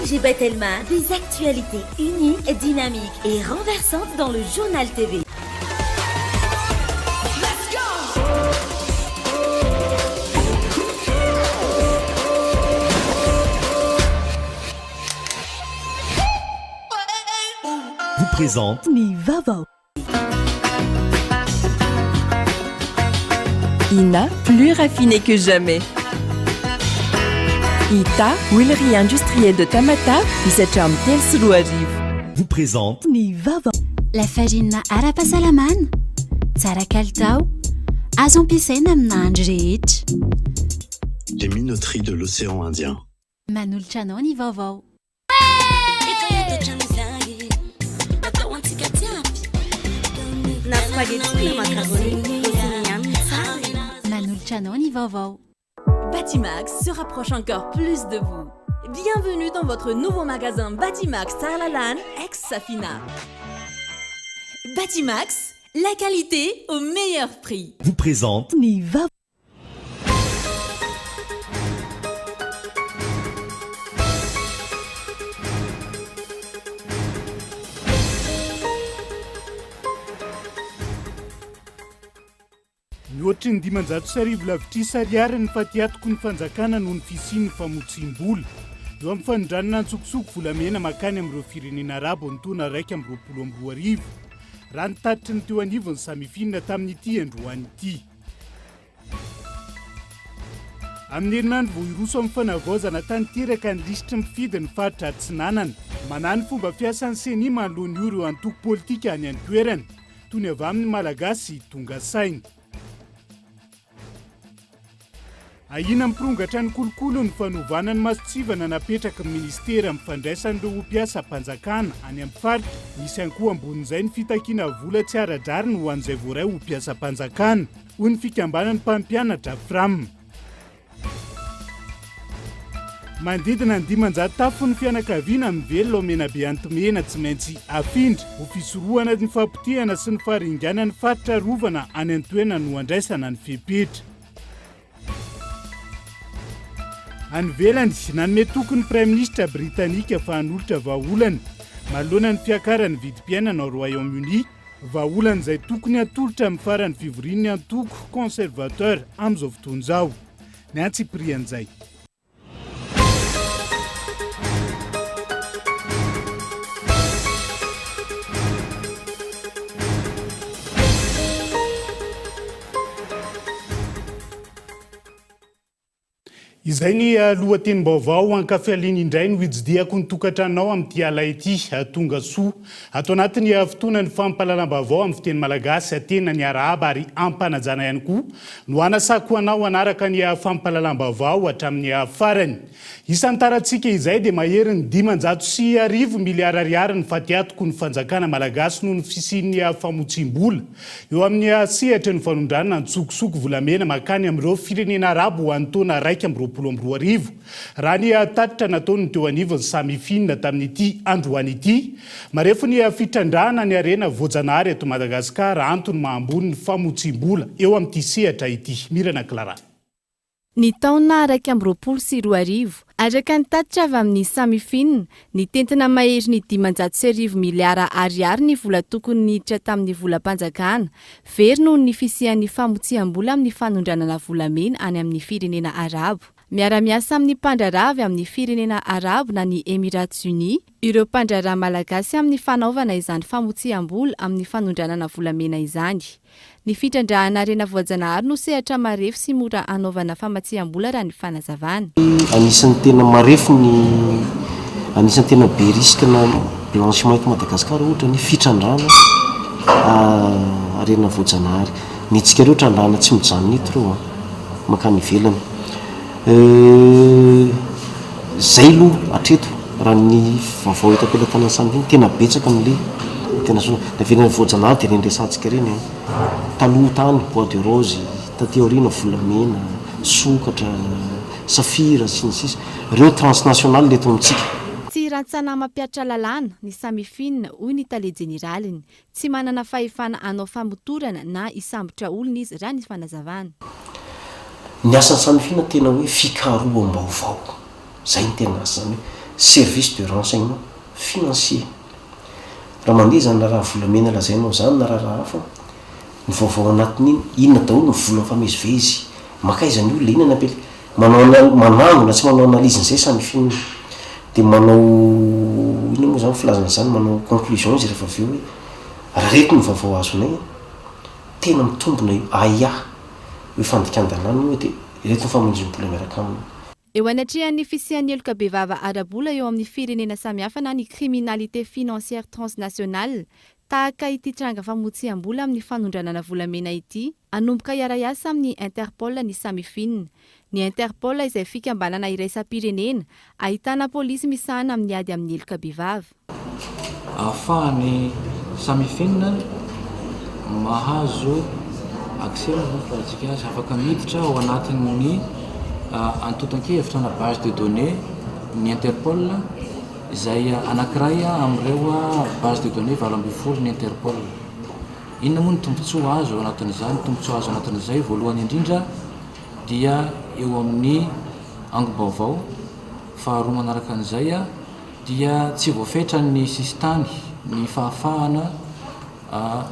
DG Batelma, des actualités uniques, dynamiques et renversantes dans le Journal TV. Vous présente Ny vaovao. Ina, plus raffiné que jamais. Ita, huilerie industrielle de Tamatave, hisatra amin'ny 2003. Vous présente Ny vaovao. Lafarinina ara-pahasalamana, tsara kalitao, azo ampiasaina amin'ny nahandro rehetra. Les minoteries de l'océan Indien. Manolotra anao ny vaovao. Na spaghetti na macaroni, ihany tsara. Manolotra anao ny vaovao. Batimax se rapproche encore plus de vous. Bienvenue dans votre nouveau magasin Batimax Tsaralalàna ex-Safina. Batimax, la qualité au meilleur prix. Vous présente Ny vaovao. Mihoatry ny 1500 lavitrisa ariary ny fatiantoky ny fanjakana noho ny fisian'ny famotsiam-bola eo amin'ny fanondranana antsokosoko volamena makany amin'ireo firenena arabo ny taona 2021, raha ny tatitry ny teo anivon'ny Samifin tamin'ity androany ity. Amin'ny herinandro vao hiroso amin'ny fanavaozana tanteraka ny lisitry mifidy ny faritra Atsinanana. Manahy ny fomba fiasan'ny Ceni manoloana io ireo antoko politika any an-toerana, toy ny avy amin'ny Malagasy tonga saina. Ahiana miprongatra ny kolikoly ny fanovana ny masontsivana napetraky ny minisitera amin'ny fandraisan'ireo ho mpiasam-panjakana any amin'ny faritra. Misy ihany koa ambonin'izay ny fitakiana vola tsy ara-drariny ho an'izay voaray ho mpiasam-panjakana, hoy ny fikambanan'ny mpampianatra Fram. Manodidina ny 500 tafo ny fianakaviana mivelona ao Menabe Antimena tsy maintsy afindra ho fisorohana ny fahapotehana sy ny faharinganan'ny faritra arovana any an-toerana no andraisana ny fepetra. Any ivelany, nanome toky ny Praiminisitra Britanika fa hanolotra vahaolana manoloana ny fiakaran'ny vidim-piainana ao Royaume-Uni, vahaolana izay tokony hatolotra amin'ny faran'ny fivorian'ny antoko Conservateur amin'izao fotoana izao. Ny antsipirian'izay. Izay ny lohatenim-baovao ankafialiny indray no hitsidihako ny tokantranonao amin'ity ala ity. Tonga soa ato anatin'ny fotoana ny fampahalalam-baovao amin'ny fiteny malagasy. Tena niarahaba ary ampanajana ihany koa no hanasako anao hanaraka ny fampahalalam-baovao hatramin'ny farany. Isantarantsika izay dia maherin'ny 1500 miliara ariary ny fatiatoko ny fanjakana malagasy noho ny fisian'ny famotsiam-bola eo amin'ny sehatry ny fanondranana antsokosoko volamena mankany amin'ireo firenena arabo ho an'ny taona 2021, raha ny tatitra nataon'ny teo anivon'ny Samifin tamin'ity androany ity. Marefo ny fitrandrahana ny harena voajanahary eto Madagasikara, antony maha ambony ny famotsiam-bola eo amin'ity sehatra ity. Mirana Clara. Ny taona 2021, araka ny tatitra avy amin'ny Samifin, nitentina maherin'ny 1500 miliara ariary ny vola tokony niditra tamin'ny volam-panjakana, very noho ny fisian'ny famotsiam-bola amin'ny fanondranana volamena any amin'ny firenena arabo. Miara-miasa amin'ny mpandraharaha avy amin'ny firenena arabo na ny Emirates Unis ireo mpandraharaha malagasy amin'ny fanaovana izany famotsiam-bola amin'ny fanondranana volamena izany. Ny fitrandrahana harena voajanahary no sehatra marefo sy mora hanaovana famatsiam-bola raha ny fanazavana. Anisan'ny tena marefo ny anisan'ny tena be risque na blanchiment eto Madagascar ohatra ny fitrandrahana harena voajanahary. Ny antsika ireo trandrahana tsy mijanona eto ireo an, mankany ivelany. Zay aloha hatreto raha ny vaovao eto am-pelatanan'ny Samifin tena betsaka ny le tena soa. Ny averina voajanahary dia ireny resahantsika ireny an. Taloha tany bois de rose, taty aoriana volamena, sokatra, safira sy ny sisa. Ireo transnational eto amintsika. Tsy rantsana mampihatra lalàna ny Samifin, hoy ny tale jeneraliny. Tsy manana fahefana hanao famotorana na hisambotra olona izy, raha ny fanazavana. Ny asan'ny Samifin tena hoe fikaroham-baovao. Izay no tena asa. Izany hoe. service de renseignement financier. Raha mandeha izany raharaha volamena lazainao izany na raharaha hafa, ny vaovao anatin'iny, inona daholo ny vola mifamezivezy, mankaiza ny olona, inona ny ampial-, manao ana-, manangona tsy manao analyse an'izay samy finina. Dia manao, inona moa izany filazana izany, manao conclusion izy rehefa avy eo hoe, raha ireto ny vaovao azonay, tena mitombina io ahiahy io fandikan-dalàna io dia ireto ny famonjem-bola miaraka aminy. Eo anatrehan'ny fisian'ny heloka bevava ara-bola eo amin'ny firenena samihafa na ny criminalité financière transnationale tahaka ity tranga famotsiam-bola amin'ny fanondranana volamena ity, hanomboka hiara-hiasa amin'ny Interpol ny Samifin. Ny Interpol izay fikambanana iraisam-pirenena ahitana polisy misahana amin'ny ady amin'ny heloka bevava. Ahafahan'ny Samifin mahazo accès moa zany filazantsika azy, afaka miditra ao anatin'ny antontan-kevitra na base de données ny Interpol izay anankiray amin'ireo base de données 18 ny Interpol. Inona moa ny tombontsoa azo ao anatin'izany? Ny tombontsoa azo anatin'izay voalohany indrindra dia eo amin'ny angom-baovao, faharoa manaraka an'izay dia tsy voafetra ny sisintany ny fahafahana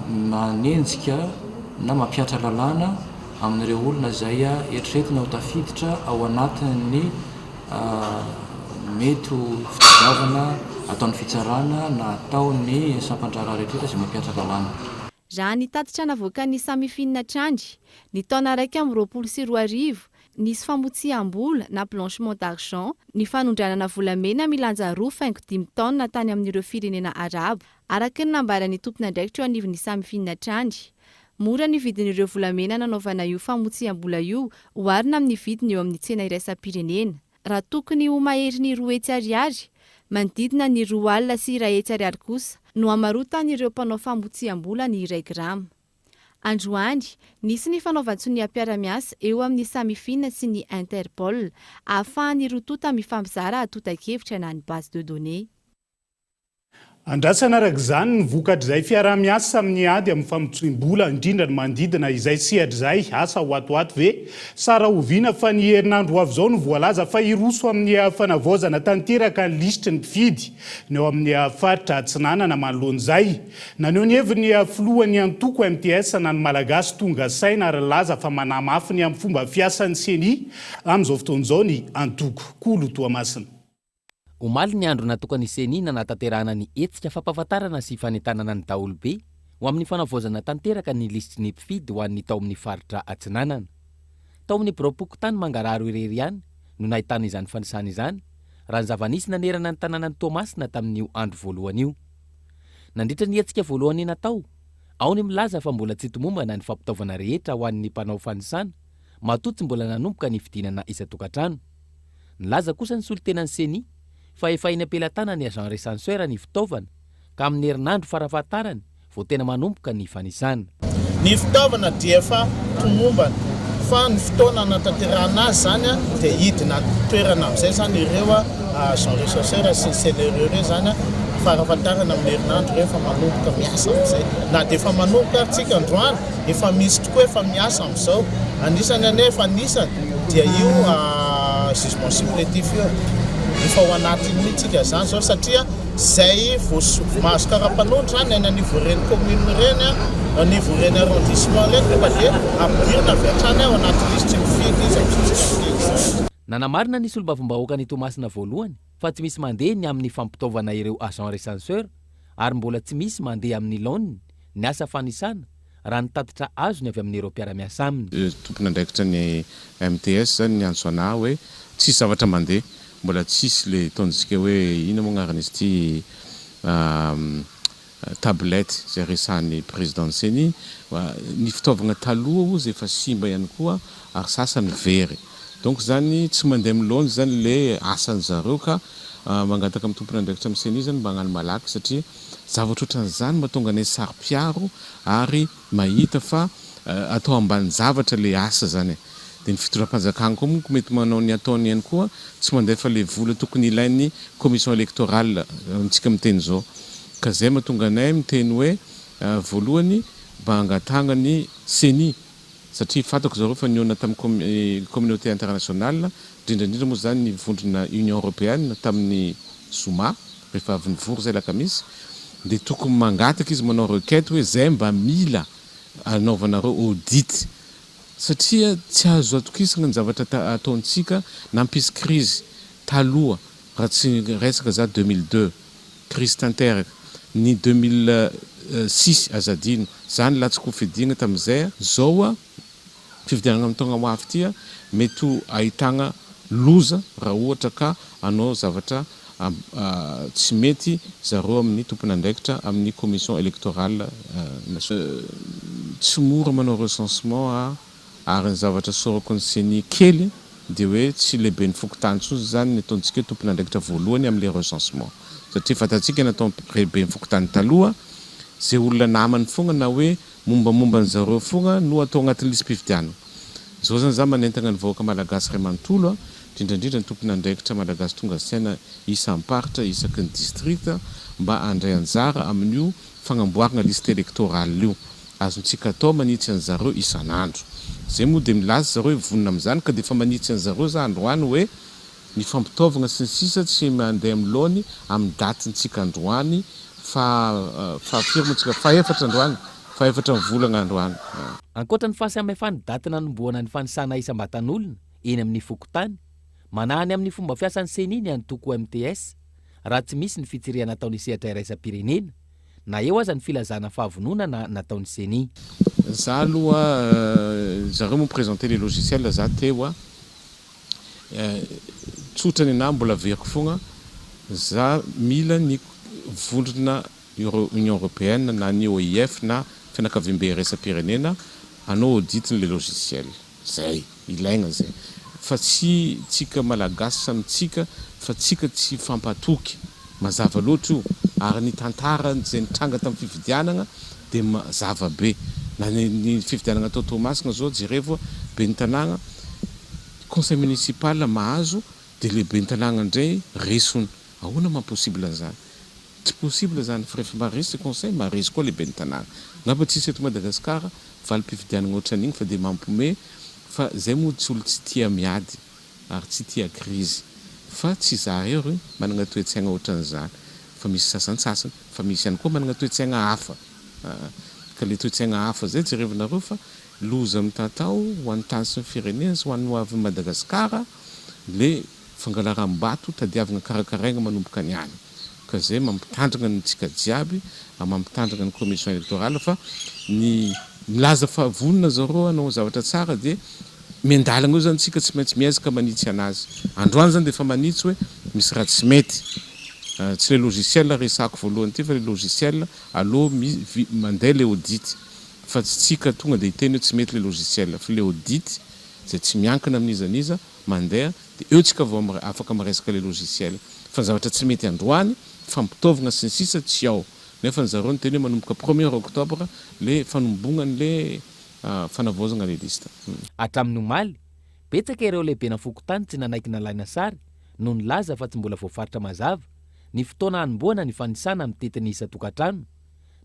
manenjika na mampihatra lalàna amin'ireo olona izay eritreretina ho tafiditra ao anatin'ny mety ho fitadiavana ataon'ny fitsarana na ataon'ny sampan-draharaha rehetra izay mampihatra lalàna. Raha ny tatitra navoakan'ny Samifin hatrany, ny taona 2021, Nisy famotsiam-bola na blanchiment d'argent ny fanondranana volamena milanja 2,5 taonina tany amin'ireo firenena arabo, araka ny nambaran'ny tompon'andraikitra eo anivon'ny Samifin hatrany. Mora ny vidin'ireo volamena nanaovana io famotsiam-bola io oharina amin'ny vidiny eo amin'ny tsena iraisam-pirenena. Raha tokony ho maherin'ny 200 ariary, manodidina ny 102 ariary kosa no hamarotan'ireo mpanao famotsiam-bola ny iray grama. Androany, nisy ny fanaovan-tsonia mpiara-miasa eo amin'ny Samifin sy ny Interpol, ahafahan'ny roa tonta mifampizara antontan-kevitra na ny base de données. Andrasana araka izany ny vokatr'izay fiaraha-miasa amin'ny ady amin'ny famotsoim-bola, indrindra ny manodidina izay sehatra izay. Asa ho ato ho ato ve sa rahoviana fa ny herinandro ho avy izao no voalaza fa hiroso amin'ny fanavaozana tanteraka ny lisitry ny mpifidy ny ao amin'ny faritra Atsinanana manoloana izay. Naneho ny heviny ny filohan'ny antoko mts na ny Malagasy Tonga Saina ary nilaza fa manahy mafy ny amin'ny fomba fiasan'ny Ceni amin'izao fotoana izao ny antoko. Kolo Toamasina. Omaly ny andro natokan'ny Ceni nanatanterahana ny hetsika fampahafantarana sy fanentanana ny daholobe ho amin'ny fanavaozana tanteraka ny lisitry ny mpifidy ho an'ny tao amin'ny faritra Atsinanana. Tao amin'ny biraom-pokontany Mangararo irery ihany no nahitana izany fanisana izany, raha ny zava-nisy nanerana ny tanànan'i Toamasina tamin'io andro voalohany io. Nandritra ny hetsika voalohany natao, ao ny milaza fa mbola tsy tomombana ny fampitaovana rehetra ho an'ny mpanao fanisana, matoa tsy mbola nanomboka ny fidinana isan-tokantrano. Nilaza kosa ny solontenan'ny Ceni fa efa eny am-pelatanan'ny agent recenseur ny fitaovana ka amin'ny herinandro farafahatarany vao tena manomboka ny fanisana. Ny fitaovana dia efa tomombana fa ny fotoana hanatanterahana azy izany dia hidina an-toerana amin'izay izany ireo agent recenseur sy ny CNRE ireo izany farafahatarany amin'ny herinandro ireo efa manomboka miasa amin'izay. Na dia efa manomboka ary tsika androany, efa misy tokoa efa miasa amin'izao. Anisany anie efa anisany dia io jugement supplétif io. Efa ao anatin'io mihitsy tsika izany izao satria Izay mahazo karapanondro izany any anivon'ireny commune ireny, anivon'ireny arrondissement ireny tonga dia ampidirina avy hatrany ao anaty lisitry ny mpifidy izy amin'izao tsika miteny izao. Nanamarina ny solombavambahoakan'i Toamasina voalohany fa tsy misy mandeha ny amin'ny fampitaovana ireo agents recenseurs ary mbola tsy misy mandeha amin'ny laoniny ny asa fanisana raha ny tatitra azony avy amin'ireo mpiara-miasa aminy. Tompon'andraikitra ny MTS zany niantso anah hoe tsisy zavatra mandeha, mbola tsisy le ataontsika hoe inona moa agnaran'izy ity tablette zay resahan'ny président ny ceni, ny fitaovagna taloha ozy efa simba ihany koa ary sasany very, donc zany tsy mandeha amin'ny laoniny zany le asan'zareo ka mangataka amin'ny tompon'andraikitra amin'ny ceni zany mba hagnano malaky satria Zavatra ohatran'izany mahatonga anay saro-piaro ary mahita fa atao ambanin-javatra ilay asa zany e. Dia ny fitondram-panjakana koa monko mety manao ny ataony ihany koa, tsy mandefa ilay vola tokony ilain'ny commission électorale amintsika miteny izao. Ka izay mahatonga anay miteny hoe voalohany mba angatahana ny ceni satria fantako zareo fa nihaona tamin'ny communauté internationale, indrindra indrindra moa izany ny vondrona union européenne tamin'ny. zoma rehefa avy nivory zay alakamisy dia tokony mangataka izy manao requête hoe zay mba mila anaovanareo audit satria tsy azo atokisana ny zavatra ataontsika nampisy crise taloha raha tsy resaka za 2002 crise tanteraka ny 2006 aza adino za nilatsaka ho fidiana tamin'izay zao a fifidianana amin'ny taogna ho avy ty a mety ho ahitana loza raha ohatra ka anao zavatra tsy mety zareo amin'ny tompon'andraikitra amin'ny commission électorale tsy mora manao recensement a ary ny zavatra sorako ny CENI kely dia hoe tsy lehibe ny fokontany intsony zany ny ataontsika hoe tompon'andraikitra voalohany amin'le recensement satria fantatsika natao lehibe ny fokontany taloha zay olona namany foagna na hoe mombamomba ny zareo foagna no atao agnatin'ny lisi-pifidianana. Zao zany za manentana ny vahoaka malagasy ray manontolo a, indrindrandrindra ny tompon'andraikitra malagasy tonga saina isam-paritra isaky ny district mba handray anjara amin'io fagnamboarana liste électorale io. Azontsika atao manitsy an'zareo isan'andro. Zay moa dia milaza zareo hoe vonona amin'izany ka dia efa manitsy an'zareo za androany hoe ny fampitaovagna sy ny sisa tsy mandeha amin'ny laony amin'ny datintsika androany fa fahafiry moa tsika fahefatra androany fahefatra ny volagna androany. Ankoatra ny fahasamihafàn'ny daty nanombohana ny fanisana isam-batan'olona eny amin'ny fokontany, manahy ny amin'ny fomba fiasan'ny Ceni ny antoko mts raha tsy misy ny fitsirihana ataon'ny sehatra iraisam-pirenena, na eo aza ny filazana fahavononana nataon'ny Ceni. Za aloha zareo moa mi-presenter le logiciel za teo a, Tsotra nenaha mbola averiko fogna, za mila ny vondrona Union Européenne na ny OIF na fianakaviambe iraisam-pirenena hanao audit ny le logiciel. Zay, ilaigna zay. Fa tsy tsika malagasy samy tsika fa tsika tsy hifampatoky. Mazava loatra io. Ary ny tantara zay nitranga tamin'ny fifidianagna dia mazava be. Na ny fifidianagna tao Toamasina zao jerevo ben'ny tanàgna, Conseil municipal mahazo de le ben'ny tanàgna ndray resy hono. Ahoana maha possible an'izany? Tsy possible zany fa rehefa maharesy le conseil maharesy koa le ben'ny tanàgna. Angamba tsisy eto Madagascar valim-pifidianagna ohatran'igny fa de mampome fa zay moa tsy olo tsy tia miady ary tsy tia crise fa tsy za rery managna toe-tsaigna ohatran'izany fa misy sasantsasany fa misy ihany koa managna toe-tsaigna hafa aa ka le toe-tsaigna hafa zay jerevinareo fa Loza mitatao ho an'ny tany sy ny firenena sy ho an'ny ho avin'i Madagasikara le fangalaram-bato tadiavina karakaraina manomboka ny any. Ka zay mampitandrina ny tsika jiaby ary mampitandrina ny commission électorale fa ny milaza fa vonona zareo hanao zavatra tsara dia miandalana eo zany tsika tsy maintsy miezaka manitsy anazy. Androany zany dia efa manitsy hoe misy raha tsy mety. Tsy le logiciel resahako voalohany ity fa le logiciel aloha mandeha le audit. Fa tsy tsika tonga dia hiteny hoe tsy mety le logiciel fa le audit izay tsy miankina amin'iza n'iza mandeha dia eo tsika vao afaka miresaka le logiciel fa ny zavatra tsy mety androany fampitaovgna sy ny sisa tsy ao nefa ny zareo niteny hoe manomboka premier octobre le fanombognany le fanavaozagna le liste. Hatramin'ny omaly, betsaka ireo lehibena fokontany tsy nanaiky nalaina sary no nilaza fa tsy mbola voafaritra mazava ny fotoana hanombohana ny fanisana mitety ny isan-tokantrano.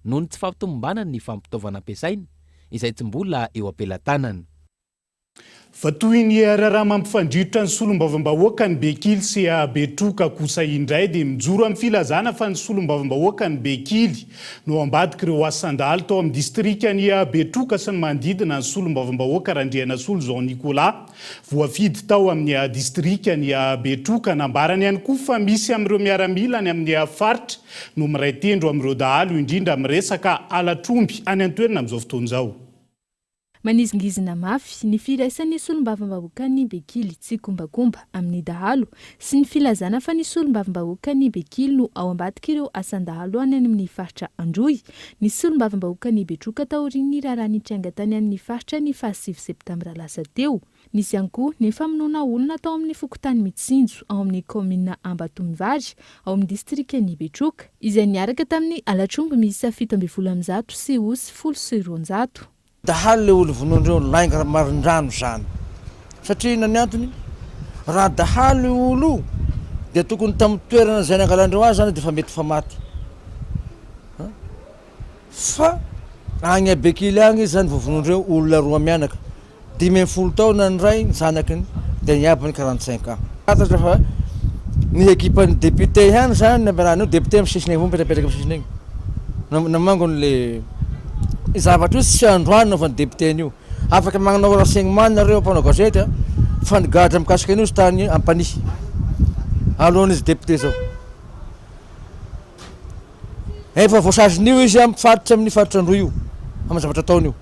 noho ny tsy fahatomombanany ny fampitaovana ampiasaina izay tsy mbola eo am-pelatanana. Fa toy ny raharaha mampifandrirotra ny solombavambahoakan'i Bekily sy Betroka kosa indray dia mijoro amin'ny filazana fa ny solombavambahoakan'i Bekily no ao ambadik'ireo asan-dahalo tao amin'ny distrikan'i Betroka sy ny manodidina ny solombavambahoaka Randrianasolo Jean Nicolas voafidy tao amin'ny distrikan'i Betroka. Nambarany ihany koa fa misy amin'ireo miaramila any amin'ny faritra no miray tendro amin'ireo dahalo, indrindra amin'ny resaka halatr'omby any an-toerana amin'izao fotoana izao. Manizingizina mafy ny firaisan'ny solombavambahoakan'i Bekily tsikombakomba amin'ny dahalo sy ny filazana fa ny solombavambahoakan'i Bekily no ao ambadik'ireo asan-dahalo any amin'ny faritra Androy ny solombavambahoakan'i Betroka taorian'ny raharaha nitranga tany amin'ny faritra ny fahasivy septambra lasa teo. Nisy ihany koa ny famonoana olona tao amin'ny fokontany Mitsinjo ao amin'ny kaominina Ambatomivari ao amin'ny distrikan'i Betroka, izay niaraka tamin'ny halatr'omby miisa 117 sy osy 210. Dahalo le olo vonoindreo lainga marindrano zany satria inona ny antony raha dahalo io olo io dia tokony tamin'ny toerana zay nangalandreo azy zany defa mety fa maty fa agny Bekily agny izy zany vovonoindreo olona roa mianaka 15 taona ny ray, ny zanakiny dia ny abany 45 ans. Fantatra fa Ny ekipan'ny député ihany zany nampiarahana io, député amin'ny sisiny avao mipetrapetraka amin'ny sisiny egny. Namango an'le zavatra io tsy androany nanaovan'ny député an'io. Afaka magnanao renseignement nareo mpanao gazety a, fa ny gadra mikasika an'io izy tany Ampanihy alohan'izy député zao. Efa voasazin'io izy amin'ny faritra amin'ny faritra Androy io amin'ny zavatra ataony io.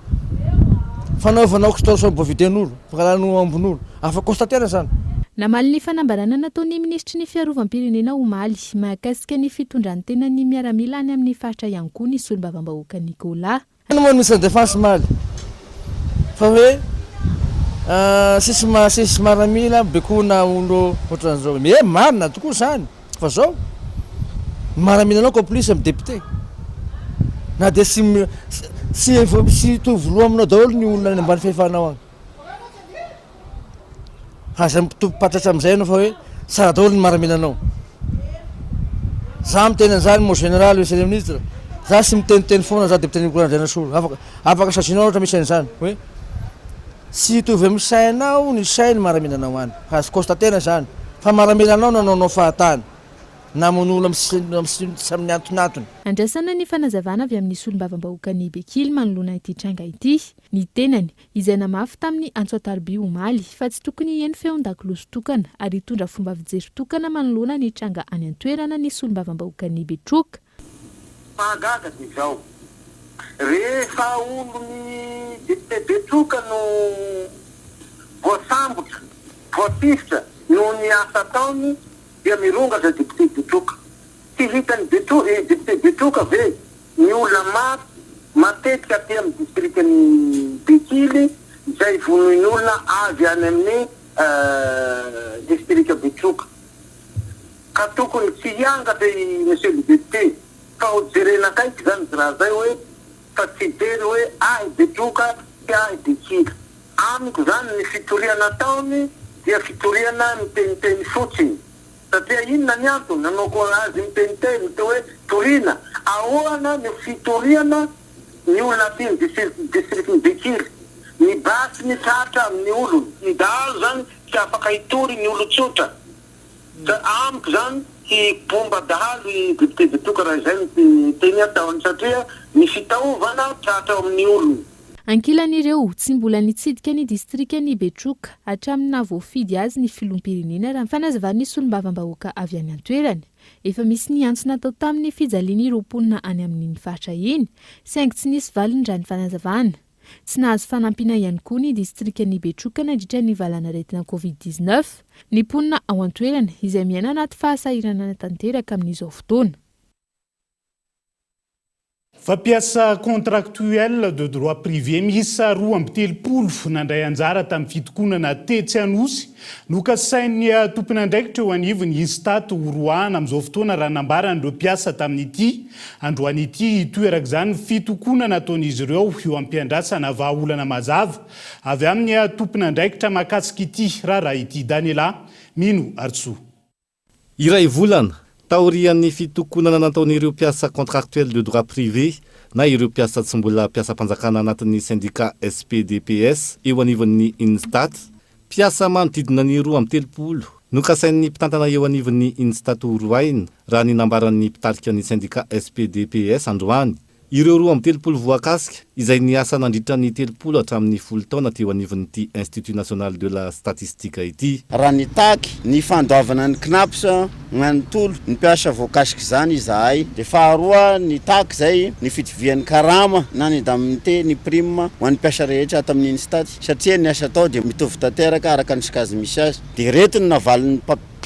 Fanaovana extorsion boviden'olo, fangalana ombin'olo, afa constater-na zany. Namaly ny fanambarana nataon'ny minisitry ny fiarovam-pirenena omaly mahakasika ny fitondran-tenan'ny miaramila any amin'ny faritra ihany koa ny solombavambahoaka Nicolas. Inona moa no misy défense omaly fa hoe tsisy tsisy maramila bekoana olo otran'izao eh marina tokoa zany fa zao ny maramilanao complice amin'ny député na dia tsy tsy tsy hitovy loha aminao daholo ny olona any ambany fahefanao any. Aza mitopatratra amin'izay ianao fa hoe tsara daholo ny maramilanao. Za miteny an'izany mon général, monsieur le ministre, za tsy miteniteny foana za député Nicolas Andrianasolo. Afaka afaka sazianao ohatra misy an'izany hoe tsy hitovy amin'ny sainao ny sain'ny maramilanao any. Fa azo constater-na izany fa maramilanao nanaonao fahatany. Namono olona amin'ny tsy amin'ny antonantony. Andrasana ny fanazavana avy amin'ny solombavambahoakan'i Bekily manoloana ity tranga ity. Ny tenany, izay namafy tamin'ny antso an-tariby omaly, fa tsy tokony hiheno feon-dakolosy tokana ary hitondra fomba fijery tokana manoloana ny tranga any an-toerana ny solombavambahoakan'i Betroka. Mahagaga dia izao, rehefa olon'ny député Betroka no voasambotra, voatifitra noho ny asa ataony dia mirongatra député Betroka. Tsy hitan'i Betro, député Betroka ve Ny olona maty matetika aty amin'ny distrikan'i Bekily izay vonoin'olona avy any amin'ny distrika Betroka. Ka tokony tsy hiangatra i Monsieur le député fa ho jerena akaiky izany raha zay hoe fa tsy hijery hoe ahy Betroka sy ahy Bekily. Amiko izany ny fitoriana ataony dia fitoriana miteniteny fotsiny. Satria inona ny antony nanaoko azy miteniteny teo hoe toriana? Ahoana ny fitoriana ny olona aty ny district ny Bekily? Ny basy ny tratra amin'ny olony. Ny dahalo zany tsy afaka hitory ny olon-tsotra. Ka amiko zany tsy mpomba dahalo i député Betoka raha izay no teny ataony satria ny fitaovana tratra ao amin'ny olony. Ankilan'ireo, tsy mbola nitsidika ny distrikan'i Betroka hatramin'ny naha voafidy azy ny filoham-pirenena raha ny fanazavan'ny solombavambahoaka avy any an-toerana. Efa misy ny antso natao tamin'ny fijalian'ireo mponina any amin'iny faritra iny, saingy tsy nisy valiny raha ny fanazavana. Tsy nahazo fanampiana ihany koa ny distrikan'i Betroka nandritra ny valanaretina Covid 19. Ny mponina ao an-toerana, izay miaina anaty fahasahiranana tanteraka amin'izao fotoana. Mpampiasa contractuel de droit privé miisa 32 nandray anjara tamin'ny fitokonana tetsy Anosy nokasain'ny tompon'andraikitra eo anivon'ny Instat horoahana amin'izao fotoana raha nambaran'ireo mpiasa tamin'ity androany ity. Hitohy araka izany ny fitokonana ataon'izy ireo eo am-piandrasana vahaolana mazava avy amin'ny tompon'andraikitra mahakasika ity raharaha ity. Daniela Mino Artsoa. Iray volana taorian'ny fitokonana nataon'ireo mpiasa contractuel de droit privé na ireo mpiasa tsy mbola mpiasam-panjakana anatin'ny sendika SPDPS eo anivon'ny Instat, mpiasa manodidina ny 32 no kasain'ny mpitantana eo anivon'ny Instat horoahina, raha ny nambaran'ny mpitarika ny sendika SPDPS androany. Ireo 32 voakasika, izay niasa nandritra ny 30 hatramin'ny folo taona teo anivon'ity Institut National de la Statistique ity. Raha nitaky ny fandoavana ny Cnaps manontolo ny mpiasa voakasik'izany izahay, dia faharoa nitaky izay ny fitovian'ny karama na ny indemnité, ny prime ho an'ny mpiasa rehetra ato amin'ny Instat satria ny asa atao dia mitovy tanteraka araka ny sokajy misy azy. Dia ireto no navalin'ny.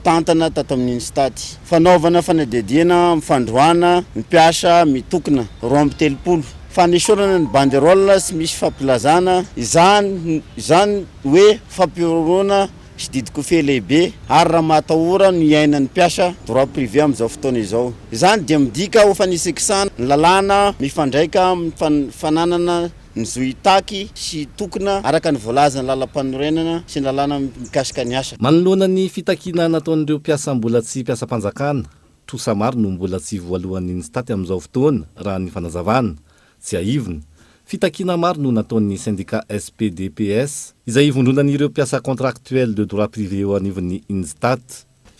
mpitantana tato amin'ny Instat. Fanaovana fanadihadiana amin'ny fandroana ny mpiasa mitokona, 32. Fanesorana ny banderole tsy misy fampilazana, izany izany hoe fampihorohoroana sy didikofehy lehibe ary ramatahora no iainan'ny mpiasa droit privé amin'izao fotoana izao. Izany dia midika ho fanisikisana ny lalàna mifandraika amin'ny fananana ny zo hitaky sy hitokona araka ny voalazan'ny lalampanorenana sy ny lalàna mikasika ny asa. Manoloana ny fitakiana nataon'ireo mpiasa mbola tsy mpiasam-panjakana, trosa maro no mbola tsy voaloan'ny Instat amin'izao fotoana, raha ny fanazavana. Tsiahivina, fitakiana maro no nataon'ny sendika SPDPS, izay ivondronan'ireo mpiasa contractuels de droit privé eo anivon'ny Instat.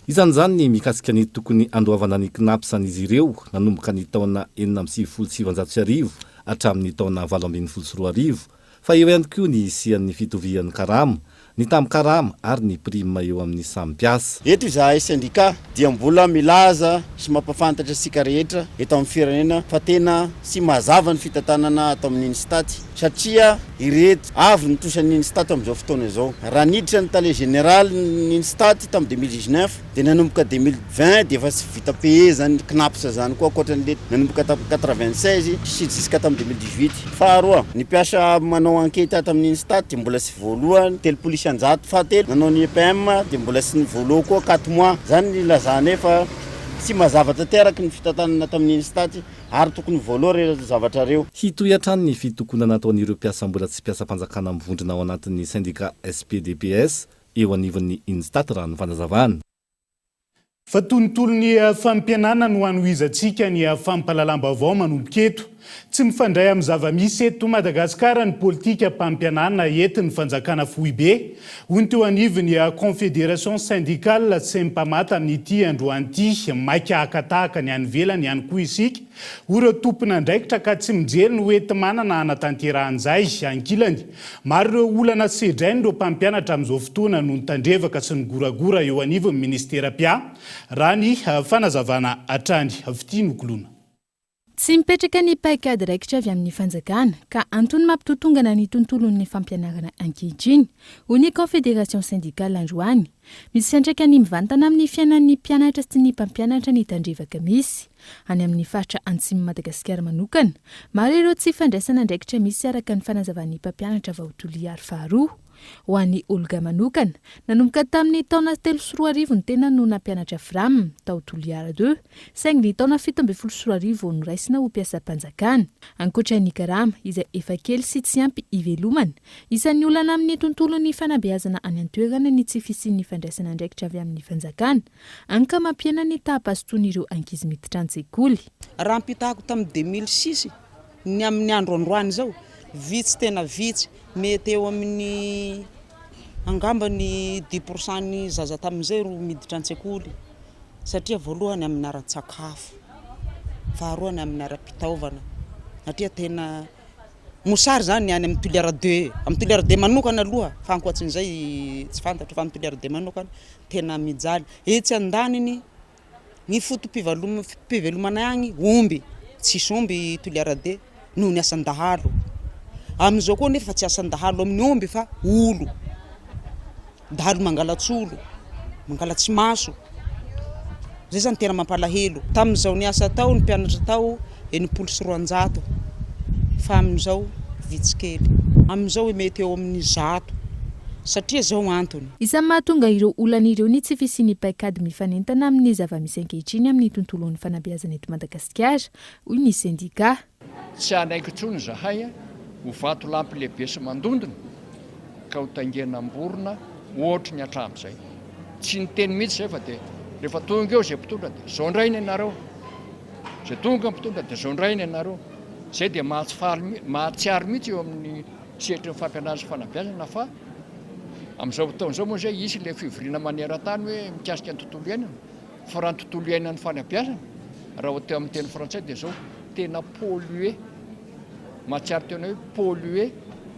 Isan'izany ny mikasika ny tokony handoavana ny Cnaps an'izy ireo nanomboka ny taona 1996 hatramin'ny taona 2018, fa eo ihany koa ny hisian'ny fitovian'ny karama, ny tambin-karama ary ny prime eo amin'ny samy mpiasa. Eto izahay sendika dia mbola milaza sy mampafantatra antsika rehetra eto amin'ny firenena fa tena tsy mazava ny fitantanana ato amin'ny Instat satria ireto avy ny trosan'ny Instat amin'izao fotoana izao. Raha niditra ny tale jeneralin'ny Instat tamin'ny 2019 dia nanomboka 2020 dia efa tsy vita payer zany Cnaps zany koa ankoatran'le nanomboka tamin'ny 96 sy jusqu'à tamin'ny 2018. Faharoa, ny mpiasa manao enquete ato amin'ny Instat dia mbola tsy voalohany, 30%. Fahatelo, nanao ny EPM dia mbola tsy voaloa koa, quatre mois. Izany ny ilazanay fa tsy mazava tanteraky ny fitantanana tamin'ny Instat ary tokony voaloa ireo zavatra ireo. Hitohy hatrany ny fitokonana ataon'ireo mpiasa mbola tsy mpiasam-panjakana mivondrona ao anatin'ny sendika SPDPS eo anivon'ny Instat raha ny fanazavana. Fa tontolon'ny fampianana no hanohizantsika ny fampahalalam-baovao manomboka eto. Tsy mifandray amin'ny zava-misy eto Madagasikara ny politikam-pampianana entin'ny fanjakana foibe, hoy ny teo anivon'ny Confédération syndicale Sempama tamin'ity androany ity. Maika haka tahaka ny any ivelany ihany koa isika Hoy ireo tompon'andraikitra ka tsy mijery ny hoenti-manana hanatanterahana izay. Ankilany, maro ireo olana sedrain'ireo mpampianatra amin'izao fotoana noho ny tandrevaka sy ny goragora eo anivon'ny minisitera mpiahy, raha ny fanazavana hatrany. Fitia Nokoloana. Tsy mipetraka ny paikady raikitra avy amin'ny fanjakana ka antony mampitotongana ny tontolon'ny fampianarana ankehitriny, hoy ny Confédération syndicale androany. Misy fiantraikany mivantana amin'ny fiainan'ny mpianatra sy ny mpampianatra ny tandrevaka misy. Any amin'ny faritra Antsimon'i Madagasikara manokana, maro ireo tsy fandraisana andraikitra misy araka ny fanazavan'ny mpampianatra vao Toliary faharoa. Ho an'i Olga manokana, nanomboka tamin'ny taona 2003 ny tenany no nampianatra Fram, tao Toliara ii, saingy ny taona 2017 vao noraisina ho mpiasam-panjakana. Ankoatra ny karama, izay efa kely sy tsy ampy hivelomana, isan'ny olana amin'ny tontolon'ny fanabeazana any an-toerana ny tsy fisian'ny fandraisana andraikitra avy amin'ny fanjakana. Anka mampihena ny taham-pahazotoan'ireo ankizy miditra an-tsekoly. Raha ampitahako tamin'ny 2006 ny amin'ny andro androany izao, vitsy tena vitsy, mety eo amin'ny angamba ny dix pour cent ny zaza tamin'izay ro miditra an-tsekoly satria voalohany amin'ny ara-tsakafo, faharoa ny amin'ny ara-pitaovana satria tena mosary zany ny any amin'ny Toliara deux, amin'ny Toliara deux manokana aloha fa ankoatrin'izay tsy fantatro fa amin'ny Toliara deux manokana Tena mijaly. Etsy andaniny, ny foto-pivelomanay agny omby, tsisy omby Toliara de noho ny asan-dahalo. Amin'izao koa nefa tsy asan-dahalo amin'ny omby fa olo. Dahalo mangalats'olo, mangalatsy maso. Zay zany tena mampalahelo. Tamin'izao niasa tao ny mpianatra tao 260 fa amin'izao vitsy kely. Amin'izao mety eo amin'ny 100 satria zao antony. Isan'ny mahatonga ireo olana ireo ny tsy fisian'ny paikady mifanentana amin'ny zava-misy ankehitriny amin'ny tontolon'ny fanabeazana eto Madagasikara, hoy ny sendikà. Tsy hanaiky intsony izahay ho vatolampy lehibe sy mandondona ka ho taingenam-borona ohatry ny hatramin'izay. Tsy niteny mihitsy izay fa dia rehefa tonga eo izay mpitondra dia izao indray ny anareo. Izay tonga ny mpitondra dia izao indray ny anareo. Izay dia mahatsifaly mahatsiaro mihitsy eo amin'ny sehatry ny fampianarana sy fanabeazana fa amin'izao fotoana izao moa izay hisy ilay fivoriana maneran-tany hoe mikasika ny tontolo iainana. Fa raha ny tontolo iainan'ny fanabeazana, raha ho atao amin'ny teny frantsay dia izao, tena pollué, mahatsiaro tena hoe pollué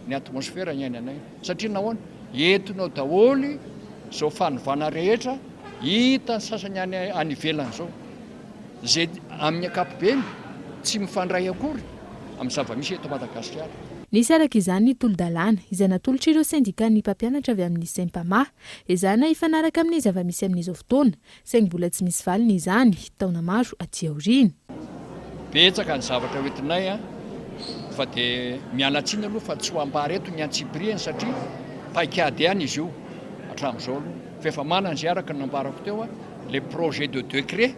ny atmosphère iainanay. Satria nahoana? Entina ao daholo izao fanovana rehetra hitan'ny sasany any any ivelany izao, izay amin'ny ankapobeny tsy mifandray akory amin'ny zava-misy eto Madagasikara. Nisy araka izany ny tolo-dalàna, izay natolotr'ireo sendikan'ny mpampianatra avy amin'ny Sempama. Ezahina hifanaraka amin'ny zava-misy amin'izao fotoana, saingy mbola tsy misy valiny izany, taona maro aty aoriana. Betsaka ny zavatra hoentinay an, fa dia miala tsiny aloha fa tsy ho ambara eto ny antsipiriany satria paikady ihany izy io hatramin'izao aloha, fa efa manana izay araka ny nambarako teo an, ilay projet de décret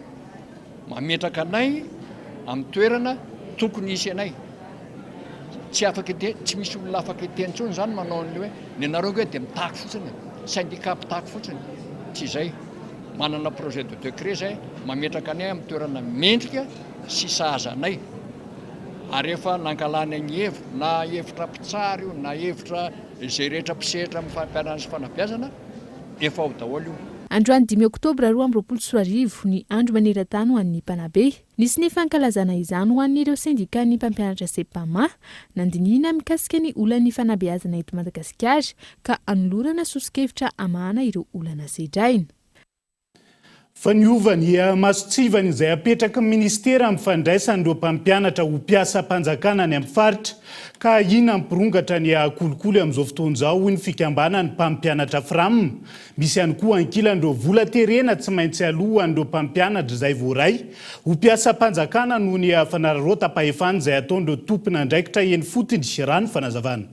Mametraka anay amin'ny toerana tokony hisy anay. Tsy afaka hiteny, tsy misy olona afaka hiteny intsony izany manao an'ilay hoe ny anareo ange dia mitaky fotsiny e, syndicat mpitaky fotsiny. Tsy izay. Manana projet de décret izay mametraka anay amin'ny toerana mendrika sy sahaza anay. Ary efa nangalana ny hevitra, na hevitra mpitsara io, na hevitra izay rehetra mpisehatra amin'ny fampianarana sy fanabeazana, efa ao daholo io. Androany dimy oktobra 2022 ny andro maneran-tany ho an'ny mpanabe. Nisy ny fankalazana izany ho an'ireo sendikan'ny mpampianatra Sempama. Nandinihina mikasika ny olan'ny fanabeazana eto Madagasikara ka anolorana soso-kevitra hamahana ireo olana sedraina. Fa niova ny mason-tsivana izay apetraky ny minisitera amin'ny fandraisan'ireo mpampianatra ho mpiasam-panjakana any amin'ny faritra ka ahiana hampirongatra ny kolikoly amin'izao fotoana izao, hoy ny fikambanan'ny mpampianatra Fram. Misy ihany koa ankilan'ireo vola terena tsy maintsy aloa ho an'ireo mpampianatra izay voaray ho mpiasam-panjakana noho ny fanararaotam-pahefana izay ataon'ireo tompon'andraikitra eny fotony, raha ny fanazavana.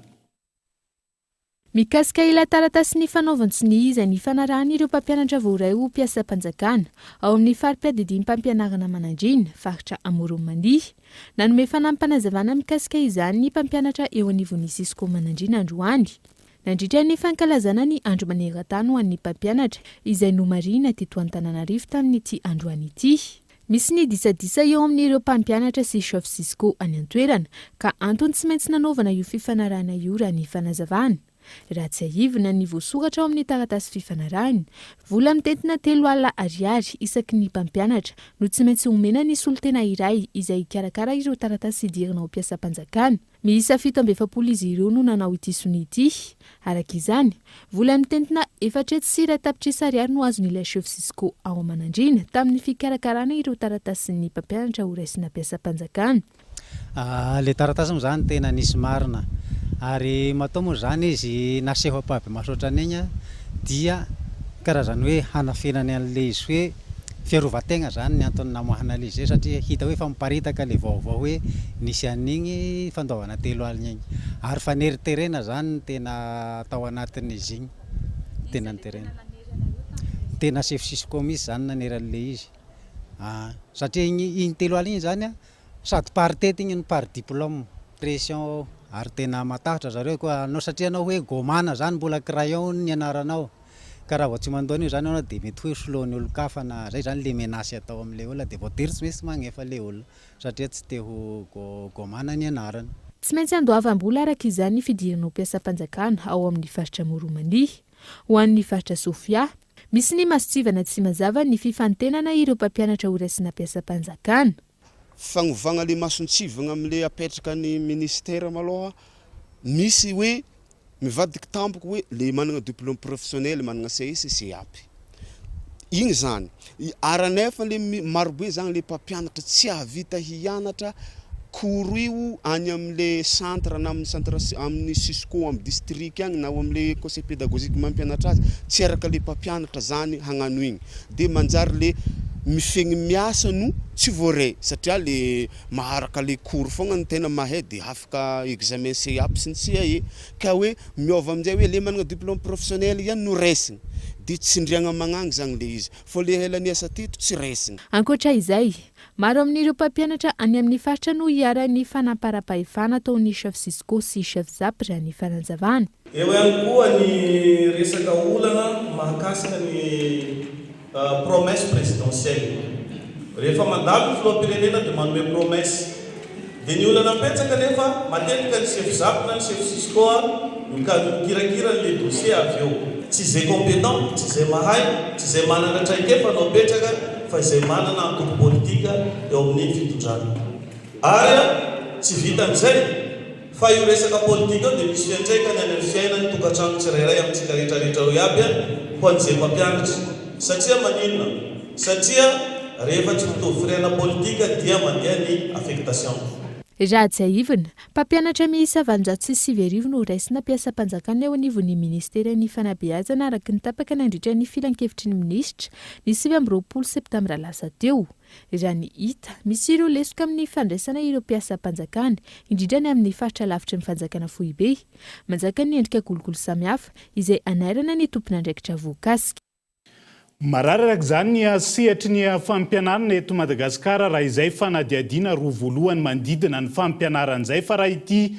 Mikasika ilay taratasy nifanaovan-tsonia izay nifanarahan'ireo mpampianatra voaray ho mpiasam-panjakana ao amin'ny fari-piadidiam-pampianarana Manandriana, faritra Amoron'i Mania. Nanome fanampim-panazavana mikasika izany ny mpampianatra eo anivon'ny Cisco Manandriana androany. Nandritra ny fankalazana ny Andro maneran-tany ho an'ny mpampianatra izay nomarihina teto Antananarivo tamin'ity androany ity. Misy ny disadisa eo amin'ireo mpampianatra sy chef Cisco any an-toerana ka antony tsy maintsy nanaovana io fifanarahana io raha ny fanazavana. Raha tsiahivina ny voasoratra ao amin'ny taratasy fifanarahana, vola mitentina 30 ariary isaky ny mpampianatra no tsy maintsy omena ny solontena iray izay hikarakara ireo taratasy hidirana ho mpiasam-panjakana. Miisa 47 izy ireo no nanao ity sonia ity. Araka izany, vola mitentina 104 tapitrisa ariary no azon'ilay chef Cisco ao Manandriana tamin'ny fikarakarana ireo taratasin'ny mpampianatra ho raisina mpiasam-panjakana. Ilay taratasy moa izany tena nisy marina ary matoa moa izany izy naseho ampahibemaso ohatran'iny dia karazany hoe hanafenany an'ilay izy hoe Fiarovan-tegna zany ny antony namoahana ilay izy satria hita hoe efa miparitaka ilay vaovao hoe nisy an'igny fandoavana 30 igny. Ary faneriterena zany no tena tao anatin'izy igny. Tena niterena. Tena chef Cisco mihitsy zany nanery an'ilay izy. Aa satria igny igny 30 igny zany an, sady par tety igny no par diplôme. Pression ary tena matahotra zareo koa anao satria anao hoe gomana zany mbola crayon ny anaranao. Ka raha vao tsy mandoa an'io zany ianao dia mety hoe soloan'ny olon-kafa na zay zany le menace atao amin'ilay olona dia voatery tsy maintsy magnefa le olona satria tsy te ho gomana ny anarany. Tsy maintsy andoavam-bola araka izany ny fidirana ho mpiasam-panjakana ao amin'ny faritra Amoron'i-Mania. Ho an'ny faritra Sofia, misy ny mason-tsivana tsy mazava ny fifantenana ireo mpampianatra horaisina mpiasam-panjakana. Fagnovagna le mason-tsivagna amle apetraka ny ministère malôha misy hoe mivadiky tampoka hoe le managna diplôme professionnel managna CAE sy CAP igny zany ary anefa le marobe zany le mpampianatra tsy hahavita hianatra cours io any amle centre na amin'ny centre amin'ny cisco amin'ny district agny na ao amle conseil pédagogique mampianatra azy tsy araka le mpampianatra zany hagnano igny de manjary le mifegny miasa no tsy voaray satria le maharaka le cours fogna no tena mahay de afaka examen CAP sy ny CAE ka hoe miôva aminjay hoe le managna diplôme professionnel ihany no raisina de tsindriagna magnagny zagny le izy fô le ela niasa teto tsy raisina. Ankoatra izay, maro amin'ireo mpampianatra any amin'ny faritra no iharan'ny fanamparam-pahefana ataon'ny Chef Cisco sy Chef Zap raha ny fanazavana. Eo ihany koa ny resaka olana mahakasika ny promesse présidentielle. Rehefa mandalo ny filoham-pirenena dia manome promesse. Dia ny olana mipetraka anefa, matetika ny chef zap na ny chef cisco mikirakira an'ilay dossier avy eo. Tsy izay compétent, tsy izay mahay, tsy izay manana traikefa no apetraka fa izay manana antoko politika eo amin'ny fitondrana. Ary tsy vitan'izay, Fa io resaka politika io dia misy fiantraikany any amin'ny fiainan'ny tokantrano tsirairay amintsika rehetra rehetra eo iaby ho an'izay mpampianatra. Satria maninona? Satria rehefa tsy mitovy firehana politika dia mandeha ny affectation. Raha tsiahivina, mpampianatra miisa 1809 no raisina mpiasam-panjakana eo anivon'ny minisiteran'ny Fanabeazana araka ny tapaka nandritra ny filankevitry ny minisitra ny 29 septambra lasa teo. Raha ny hita, misy ireo lesoka amin'ny fandraisana ireo mpiasam-panjakana, indrindra ny amin'ny faritra lavitry ny fanjakana foibe. Manjaka ny endrika kolikoly samihafa, izay anairana ny tompon'andraikitra voakasika. Marary araka izany ny sehatry ny fampianarana eto Madagasikara raha izay fanadihadiana roa voalohany manodidina ny fampianarana izay fa raha ity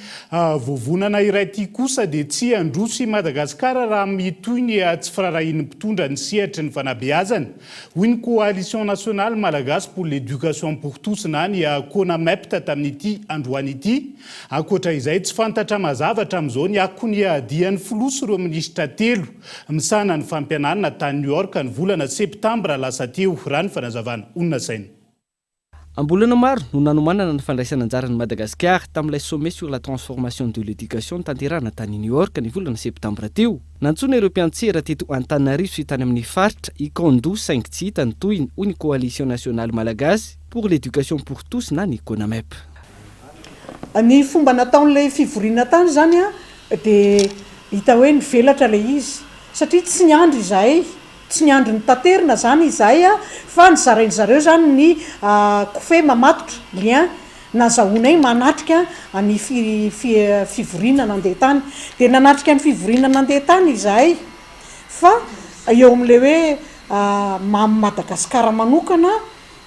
vovonana iray ity kosa dia tsy handroso i Madagasikara raha mitohy ny tsy firaharahian'ny mpitondra ny sehatry ny fanabeazana. Hoy ny Coalition Nationale Malagasy pour l'Education pour Tous na ny Conamept tamin'ity androany ity. Ankoatra izay, tsy fantatra mazava hatramin'izao ny akony dian'ny filoha sy ireo minisitra telo misahana ny fampianarana tany New York ny volana. volana septambra lasa teo, raha ny fanazavana ho nasaina. Am-bolana maro no nanomanana ny fandraisana anjaran'i Madagasikara tamin'ilay Sommet sur la transformation de l'éducation notanterahana tany New York ny volana septambra teo. Nantsoina ireo mpiantsehatra teto Antananarivo sy tany amin'ny faritra hikaon-doha saingy tsy hita ny tohiny, hoy ny Coalition nationale malagasy pour l'éducation pour tous na ny Conamep. Ny fomba nataon'ilay fivoriana tany izany dia hita hoe nivelatra ilay izy satria tsy niandry izahay Tsy niandry ny taterina zany izahay fa nozarain-dry zareo zany ny kofehy mamatotra, lien, nazahoanay manatrika ny fivoriana nandeha tany. Dia nanatrika ny fivoriana nandeha tany izahay fa eo amin'ilay hoe maha Madagasikara manokana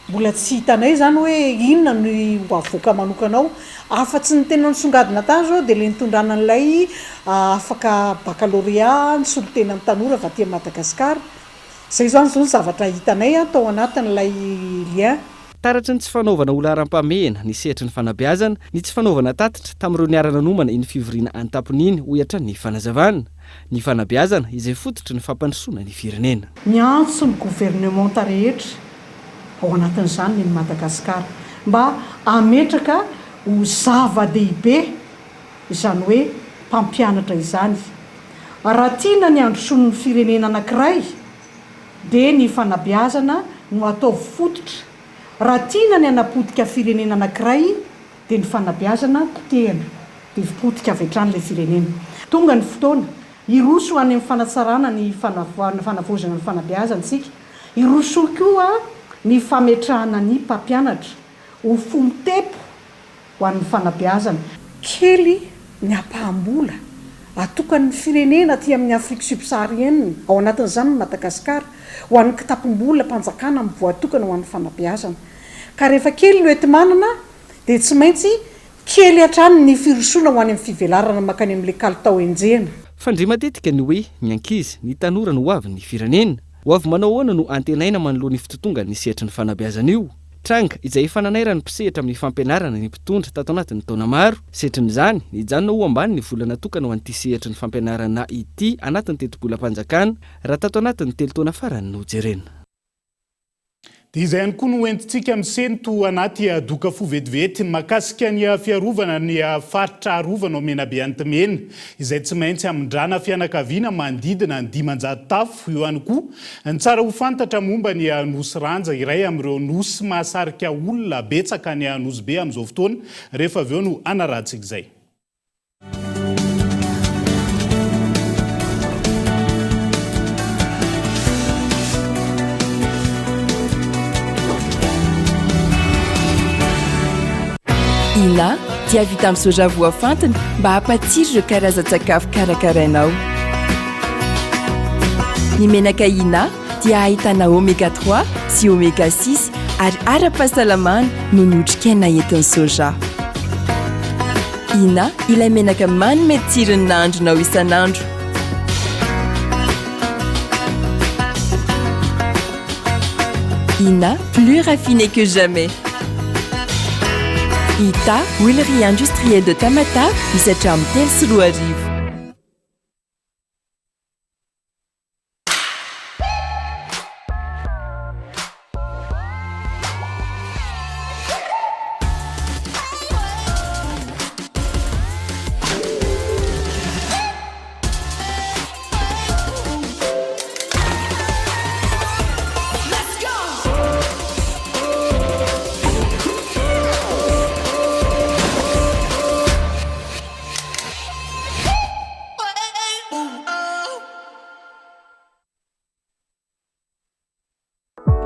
Mbola tsy hitanay izany hoe inona no ho avoaka manokana ao. Afa-tsy ny tena nisongadina tany izao dia ilay nitondrana an'ilay afaka baccalauréat nisolo tena ny tanora avy aty Madagasikara. Izay izany izao ny zavatra hitanay tao anatin'ilay lien. Taratry ny tsy fanaovana ho laharam-pahamehana ny sehatry ny fanabeazana, ny tsy fanaovana tatitra tamin'ireo niara-nanomana iny fivoriana an-tampony iny, hoy hatrany ny fanazavana. Ny fanabeazana izay fototry ny fampandrosoana ny firenena. Miantso ny governemanta rehetra ao anatin'izany ny Madagasikara, mba hametraka ho zava-dehibe izany hoe mpampianatra izany. Raha tiana ny handrosoan'ny firenena anankiray dia ny fanabeazana no ataovy fototra, raha tiana ny hanapotika firenena anankiray dia ny fanabeazana potehina dia potika avy hatrany ilay firenena. Tonga ny fotoana, hiroso any amin'ny fanatsarana ny fanavaozana ny fanabeazana isika. Hirosoa koa ny fametrahana ny mpampianatra ho fo mitepo ho an'ny fanabeazana. Kely ny ampaham-bola atokan'ny firenena aty amin'ny Afrique subsaharienne, ao anatin'izany ny Madagasikara, ho an'ny kitapom-bolam-panjakana voatokana ho an'ny fanabeazana. Ka rehefa kely no enti-manana dia tsy maintsy Kely hatrany ny firosoana ho any amin'ny fivelarana mankany amin'ilay kalitao enjehina. Fandre matetika ny hoe ny ankizy, ny tanora no hoavin'ny firenena. Ho avy manao ahoana no antenaina manoloana io fitotongan'ny sehatry ny fanabeazana io? Tranga izay efa nanairan'ny mpisehatra amin'ny fampianarana ny mpitondra tato anatin'ny taona maro. Setrin'izany, nijanona ho ambany ny vola natokana ho an'ity sehatry ny fampianarana ity anatin'ny tetibolam-panjakana raha tato anatin'ny telo taona farany no jerena. Dia izay ihany koa no entintsika misento anaty doka fo vetivety mahakasika ny fiarovana ny faritra arovana ao Menabe Antimena izay tsy maintsy hamindrana fianakaviana manodidina ny 500 tafo. Eo ihany koa ny tsara ho fantatra momba ny Nosy Ranja, iray amin'ireo nosy mahasarika olona betsaka any Nosy Be amin'izao fotoana, rehefa avy eo no hanarahantsika izay. Ina dia vita amin'ny soja voafantina mba hampatsiro ireo karazan-tsakafo karakarainao. Ny menaka Ina dia ahitana oméga 3 sy oméga 6 ary ara-pahasalamana noho ny otrikaina entin'ny soja. Ina ilay menaka manome tsiro ny nahandronao isan'andro. Ina, plus raffiné que jamais. Ita, huilerie industrielle de Tamatave, misy hatramin'ny 2003.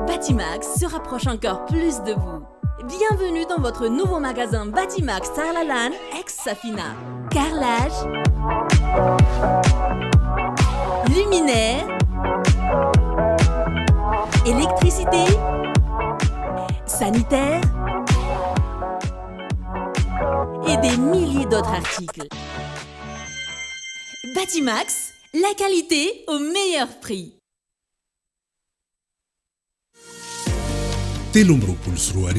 Batimax se rapproche encore plus de vous. Bienvenue dans votre nouveau magasin Batimax Tsaralalàna ex Safina. Carrelage, luminaire, électricité, sanitaire et des milliers d'autres articles. Batimax, la qualité au meilleur prix. 2023,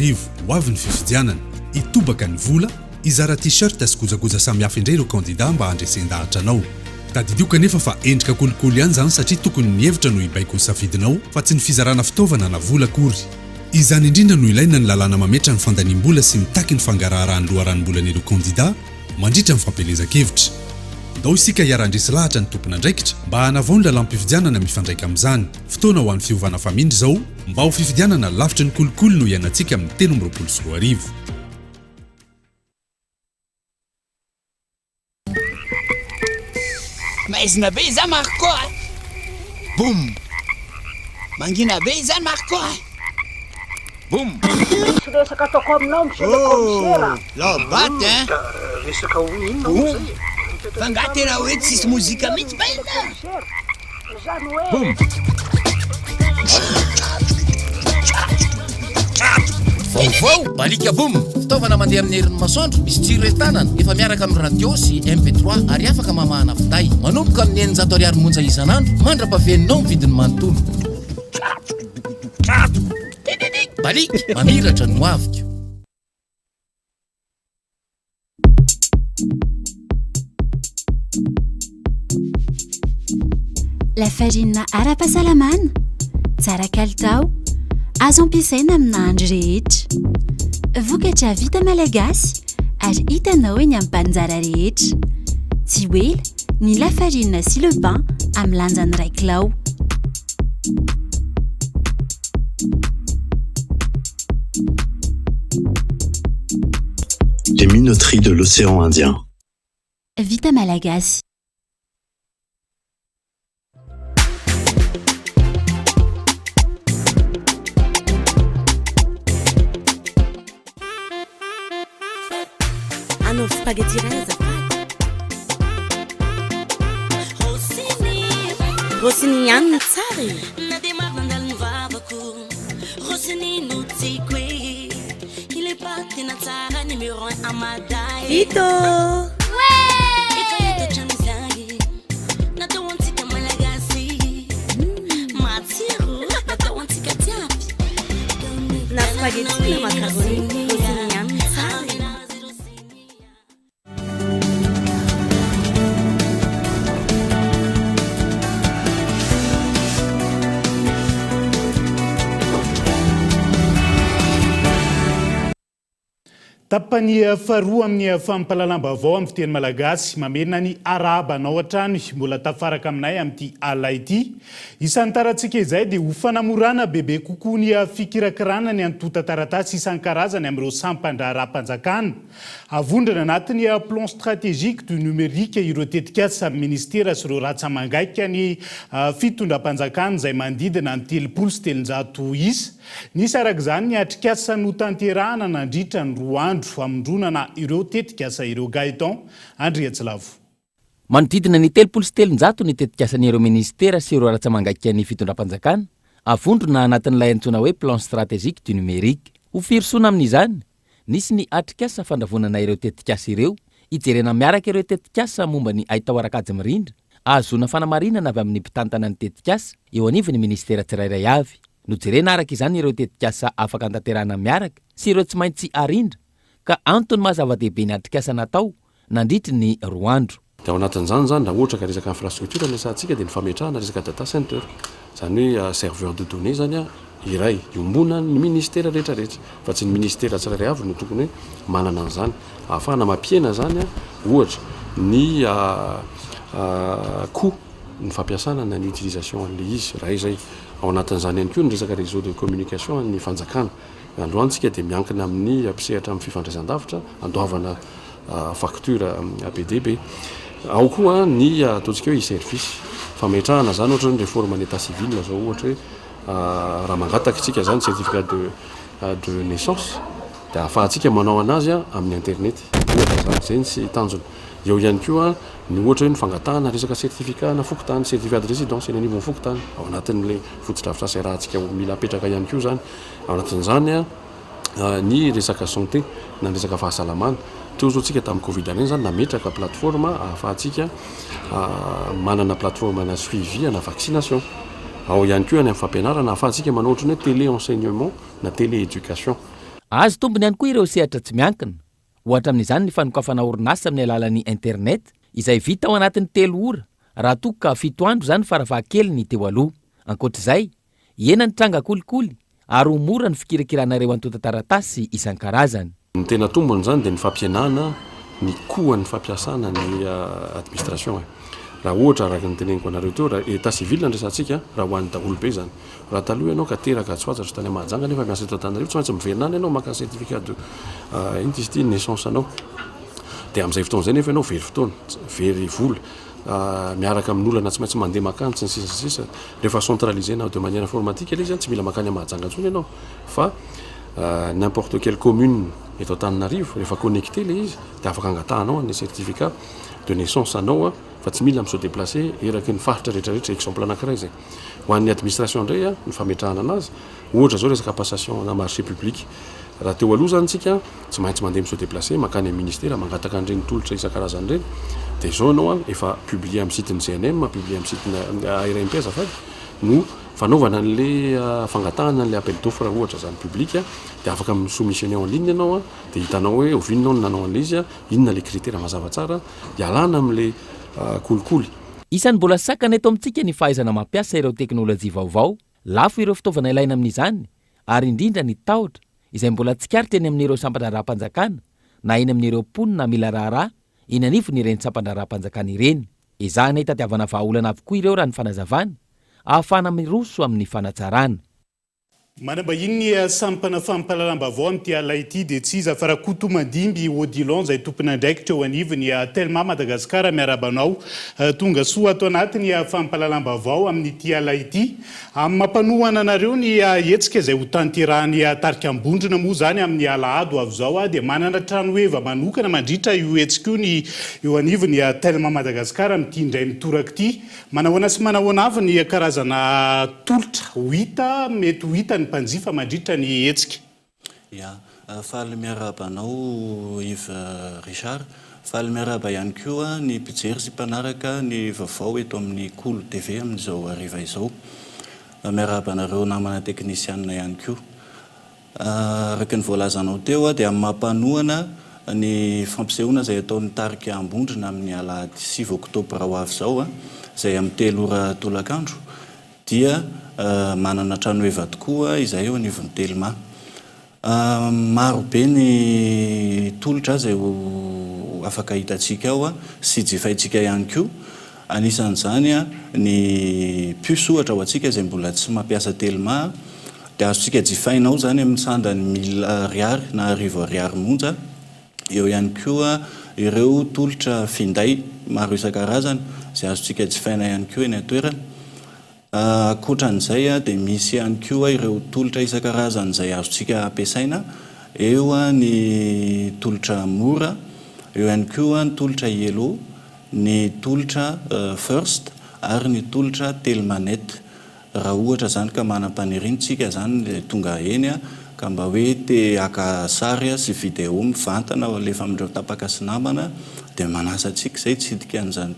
ho avy ny fifidianana. Hitobaka ny vola, hizara t-shirt sy kojakoja samihafa indray ireo kandida mba handresen-dahatra anao. Tadidio kanefa fa endrika kolikoly ihany izany satria tokony ny hevitra no hibaiko ny safidinao fa tsy ny fizarana fitaovana na vola akory. Izany indrindra no ilaina ny lalàna mametra ny fandaniam-bola sy mitaky ny fangaraharahan'ny loharanom-bolan'ireo kandida mandritra ny fampielezan-kevitra. Ndao isika hiara-handresy lahatra ny tompon'andraikitra mba hanavao ny lalàm-pifidianana mifandraika amin'izany. Fotoana ho an'ny fiovana famindra izao mba ho fifidianana lavitry ny kolikoly no iainantsika amin'ny 2023. Maizina be izany Marco a! Boum! Mangina be izany Marco a! Boum! Misy resaka ataoko aminao monsieur le commissaire a! Oh! Lao baty hein! Resaka ho inona moa Boum! zay e? Fa nga tena hoe tsisy mozika mihitsy va ina? Zany hoe. Boum! Vaovao! Balika Boom! Fitaovana mandeha amin'ny herin'ny masoandro, misy jiro entanana, efa miaraka amin'ny radio sy MP3 ary afaka mamahana finday. Manomboka amin'ny 600 ariary monja isan'andro, mandra-pahaveninao ny vidiny manontolo. Baliaka, mamiratra ny hoaviko. Lafarinina ara-pahasalamana, tsara kalitao, azo ampiasaina amin'ny nahandro rehetra. Vokatra vita malagasy ary hitanao eny amin'ny mpaninjara rehetra. Tsy ho ela ny lafarinina sy le pain amin'ny lanjany iray kilao. Les minoteries de l'océan Indien. Vita malagasy. Anaovy spaghetti iray azafady. Rossini ihany no tsara e. Vita ô! Na spaghetti na macaroni, Rossini ihany no tsara e. Tapany faharoa amin'ny fampahalalam-baovao amin'ny fiteny malagasy. Mamerina ny arahaba anao hatrany mbola tafaraka aminay amin'ity alina ity. Isan'ny tarantsika izay dia ho fanamorana bebe kokoa ny fikirakirana ny antontan-taratasy isan-karazany amin'ireo sampan-draharaham-panjakana. Avondrana anatin'ny Plan stratégique du numérique ireo tetikasa minisitera sy ireo ratsa-mangaika ny fitondram-panjakana izay manodidina ny 330 isa. Nisy araka izany ny atrikasa notanterahana nandritra ny roa andro hamondronana ireo tetikasa ireo. Gaëtan Andriatsilavo. Manodidina ny 330 ny tetikasan'ireo minisitera sy ireo ratsa-mangaika ny fitondram-panjakana, avondrona anatin'ilay antsoina hoe Plan stratégique du numérique. Ho firosoana amin'izany, Nisy ny atrikasa fandravonana ireo tetikasa ireo, hijerena miaraka ireo tetikasa momba ny haitao ara-kajy mirindra, ahazoana fanamarinana avy amin'ny mpitantana ny tetikasa eo anivon'ny minisitera tsirairay avy. Nojerena araka izany ireo tetikasa afaka antanterahana miaraka sy ireo tsy maintsy arindra ka antony maha zava-dehibe ny atrikasa natao nandritry ny roa andro. Dia ao anatin'izany izany raha ohatra ka resaka infrastructure no resahantsika dia ny fametrahana resaka data center, izany hoe serveur de données izany iray iombonan'ny ministera rehetra rehetra fa tsy ny ministera tsirairay avy no tokony hoe manana an'izany ahafahana mampihena izany ohatra ny coût ny fampiasana na ny utilisation an'ilay izy iray izay. Ao anatin'izany ihany koa ny resaka réseau de communication an'ny fanjakana. Androany tsika dia miankina amin'ny mpisehatra amin'ny fifandraisan-davitra andoavana facture be dia be. Ao koa ny ataontsika hoe e-service, fametrahana izany ohatra hoe ny réforme ny état civil izao ohatra hoe raha mangataka isika izany certificat de de naissance dia ahafahantsika manao anazy amin'ny internet ohatra izany, izay ny sy tanjona. Eo ihany koa ny ohatra hoe ny fangatahana resaka certificat ana fokontany, certificat de résidence eny anivon'ny fokontany, ao anatin'ilay fotodrafitrasa iarahantsika mila apetraka ihany koa izany. Ao anatin'izany ny resaka santé na ny resaka fahasalamana. Teo izao tsika tamin'ny covid ireny izany nametraka plateforme ahafahantsika manana plateforme ana suivi ana vaccination. Ao ihany koa any amin'ny fampianarana ahafahantsika manao ohatran'ny hoe télé enseignement na télé éducation. Azo tombony ihany koa ireo sehatra tsy miankina. Ohatra amin'izany ny fanokafana orinasa amin'ny alalan'ny internet izay vita ao anatin'ny telo ora. raha toa ka fito andro izany farafahakeliny teo aloha. Ankoatra izay, hihena ny tranga kolikoly ary ho mora ny fikirakirana ireo antontan-taratasy isan-karazany. Ny tena tombony izany dia ny fampihenana ny coût-n'ny fampiasana ny administration e. Raha ohatra araka ny teneniko anareo teo, raha état civil no resahantsika, raha ho an'ny daholobe izany. Raha taloha ianao ka teraka tsy fantatro tany Mahajanga nefa miasa eto Antananarivo, tsy maintsy miverina any ianao maka certificat de inona izy ity, naissance anao. Dia amin'izay fotoana izay nefa ianao very fotoana, very vola, miaraka amin'olana tsy maintsy mandeha mankany sy ny sisa sy ny sisa. Rehefa centraliser-na de manière informatique ilay izy, tsy mila mankany Mahajanga intsony ianao fa n'importe quelle commune eto Antananarivo, rehefa connecté ilay izy dia afaka angatahanao an'ilay certificat de naissance anao fa tsy mila mi-se déplacer eraky ny faritra rehetra rehetra, exemple anankiray izay. Ho an'ny administration indray ny fametrahana anazy, ohatra izao resaka passation ana marché public, raha teo aloha izany tsika tsy maintsy mandeha mi-se déplacer mankany amin'ny ministera mangataka an'ireny tolotra isan-karazany ireny, dia izao ianao efa publier amin'ny site-n'ny GNM, publier amin'ny site-n'ny ARMP azafady, no fanaovana an'ilay fangatahana an'ilay appel d'offre ohatra izany public, dia afaka mi-soumissionner en ligne ianao dia hitanao hoe oviana ianao no nanao an'ilay izy, inona ilay critère mazava tsara hialana amin'ilay kolikoly. Isan'ny mbola sakana eto amintsika ny fahaizana mampiasa ireo teknolojia vaovao, lafo ireo fitaovana ilaina amin'izany ary indrindra ny tahotra izay mbola tsikaritra eny amin'ireo sampan-draharaham-panjakana na eny amin'ireo mponina mila raharaha eny anivon'ireny sampan-draharaham-panjakana ireny. Ezahina hitadiavana vahaolana avokoa ireo raha ny fanazavana, ahafahana miroso amin'ny fanatsarana. Manambahiny ny sampana fampahalalam-baovao amin'ity alina ity dia tsy iza fa Rakotomandimby Odilon izay tompon'andraikitra eo anivon'ny Telma Madagascar. Miarahaba anao tonga soa ato anatin'ny fampahalalam-baovao amin'ity alina ity. Amin'ny mampanohana anareo ny hetsika izay hotanterahan'ny tarika Ambondrona moa izany amin'ny alahady ho avy izao dia manana tranoheva manokana mandritra io hetsika io ny eo anivon'ny Telma Madagascar amin'ity indray mitoraka ity. Manahoana sy manahoana avy ny karazana tolotra ho hita mety ho hitan'ny mpanjifa mandritra ny hetsika? Ya, faly miarahaba anao Yves Richard. Faly miarahaba ihany koa ny mpijery sy mpanaraka ny vaovao eto amin'ny Kolo TV amin'izao hariva izao. Miarahaba anareo namana teknisianina ihany koa. Araka ny voalazanao teo dia amin'ny maha mpanohana ny fampisehoana izay ataon'ny tarika Ambondrona amin'ny alahady 9 oktobra ho avy izao, izay amin'ny telo ora tolakandro, dia manana tranoheva tokoa izahay eo anivon'ny Telma. Maro be ny tolotra izay ho afaka hitantsika ao sy jifaintsika ihany koa. Anisan'izany ny puce ohatra ho antsika izay mbola tsy mampiasa Telma dia azontsika jifaina ao izany amin'ny sandany mille ariary na arivo ariary monja. Eo ihany koa ireo tolotra finday maro isan-karazany izay azontsika jifaina ihany koa eny an-toerana. Ankoatra an'izay dia misy ihany koa ireo tolotra isan-karazany izay azontsika ampiasaina, eo ny tolotra mora, eo ihany koa ny tolotra Yellow, ny tolotra First ary ny tolotra Telmanet. Raha ohatra izany ka manam-paniriana isika izany ilay tonga eny ka mba hoe te haka sary sy vidéo mivantana ho alefa amin'ireo tapaka sy namana dia manasa antsika izay hitsidika an'izany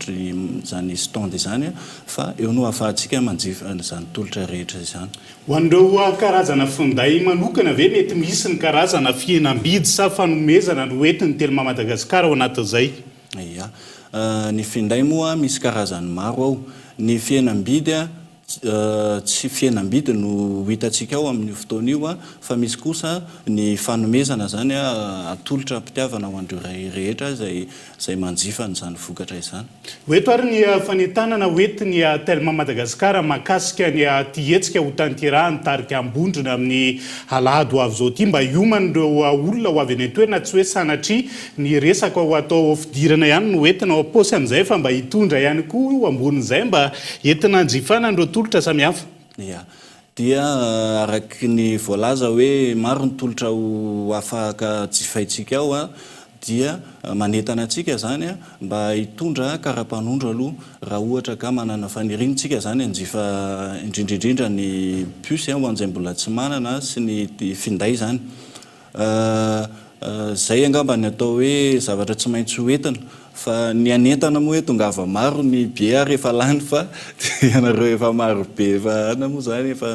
izany stand izany fa eo no ahafahantsika manjifa an'izany tolotra rehetra izany. Ho an'ireo karazana finday manokana ve mety misy ny karazana fihenam-bidy sa fanomezana no entin'ny Telma Madagascar ao anatin'izay? Ia. Ny finday moa misy karazany maro ao. Ny fihenam-bidy tsy fihenam-bidy no ho hitantsika ao amin'io fotoana io fa misy kosa ny fanomezana izany atolotra am-pitiavana ho an'ireo rehetra izay izay manjifa an'izany vokatra izany. Ho eto ary ny fanentanana ho entin'ny Telma Madagascar mahakasika ny ity hetsika ho tanterahan'ny tarika Ambondrona amin'ny alahady ho avy izao ity mba hioman'ireo olona ho avy any an-toerana tsy hoe sanatria ny resaka ho atao fidirana ihany no entina ao am-paosy amin'izay fa mba hitondra ihany koa io ambonin'izay mba entina hanjifana an'ireo tolotra samihafa. Ia. Dia araka ny voalaza hoe maro ny tolotra ho afaka jifaintsika ao dia manentana antsika izany mba hitondra kara-panondro aloha raha ohatra ka manana faniriana isika izany hanjifa indrindra indrindra ny puce ho an'izay mbola tsy manana sy ny finday izany. Zay angamba ny atao hoe zavatra tsy maintsy ho entina fa ny hanentana moa hoe tongava maro ny billet ary efa lany fa ianareo efa maro be efa any moa zany efa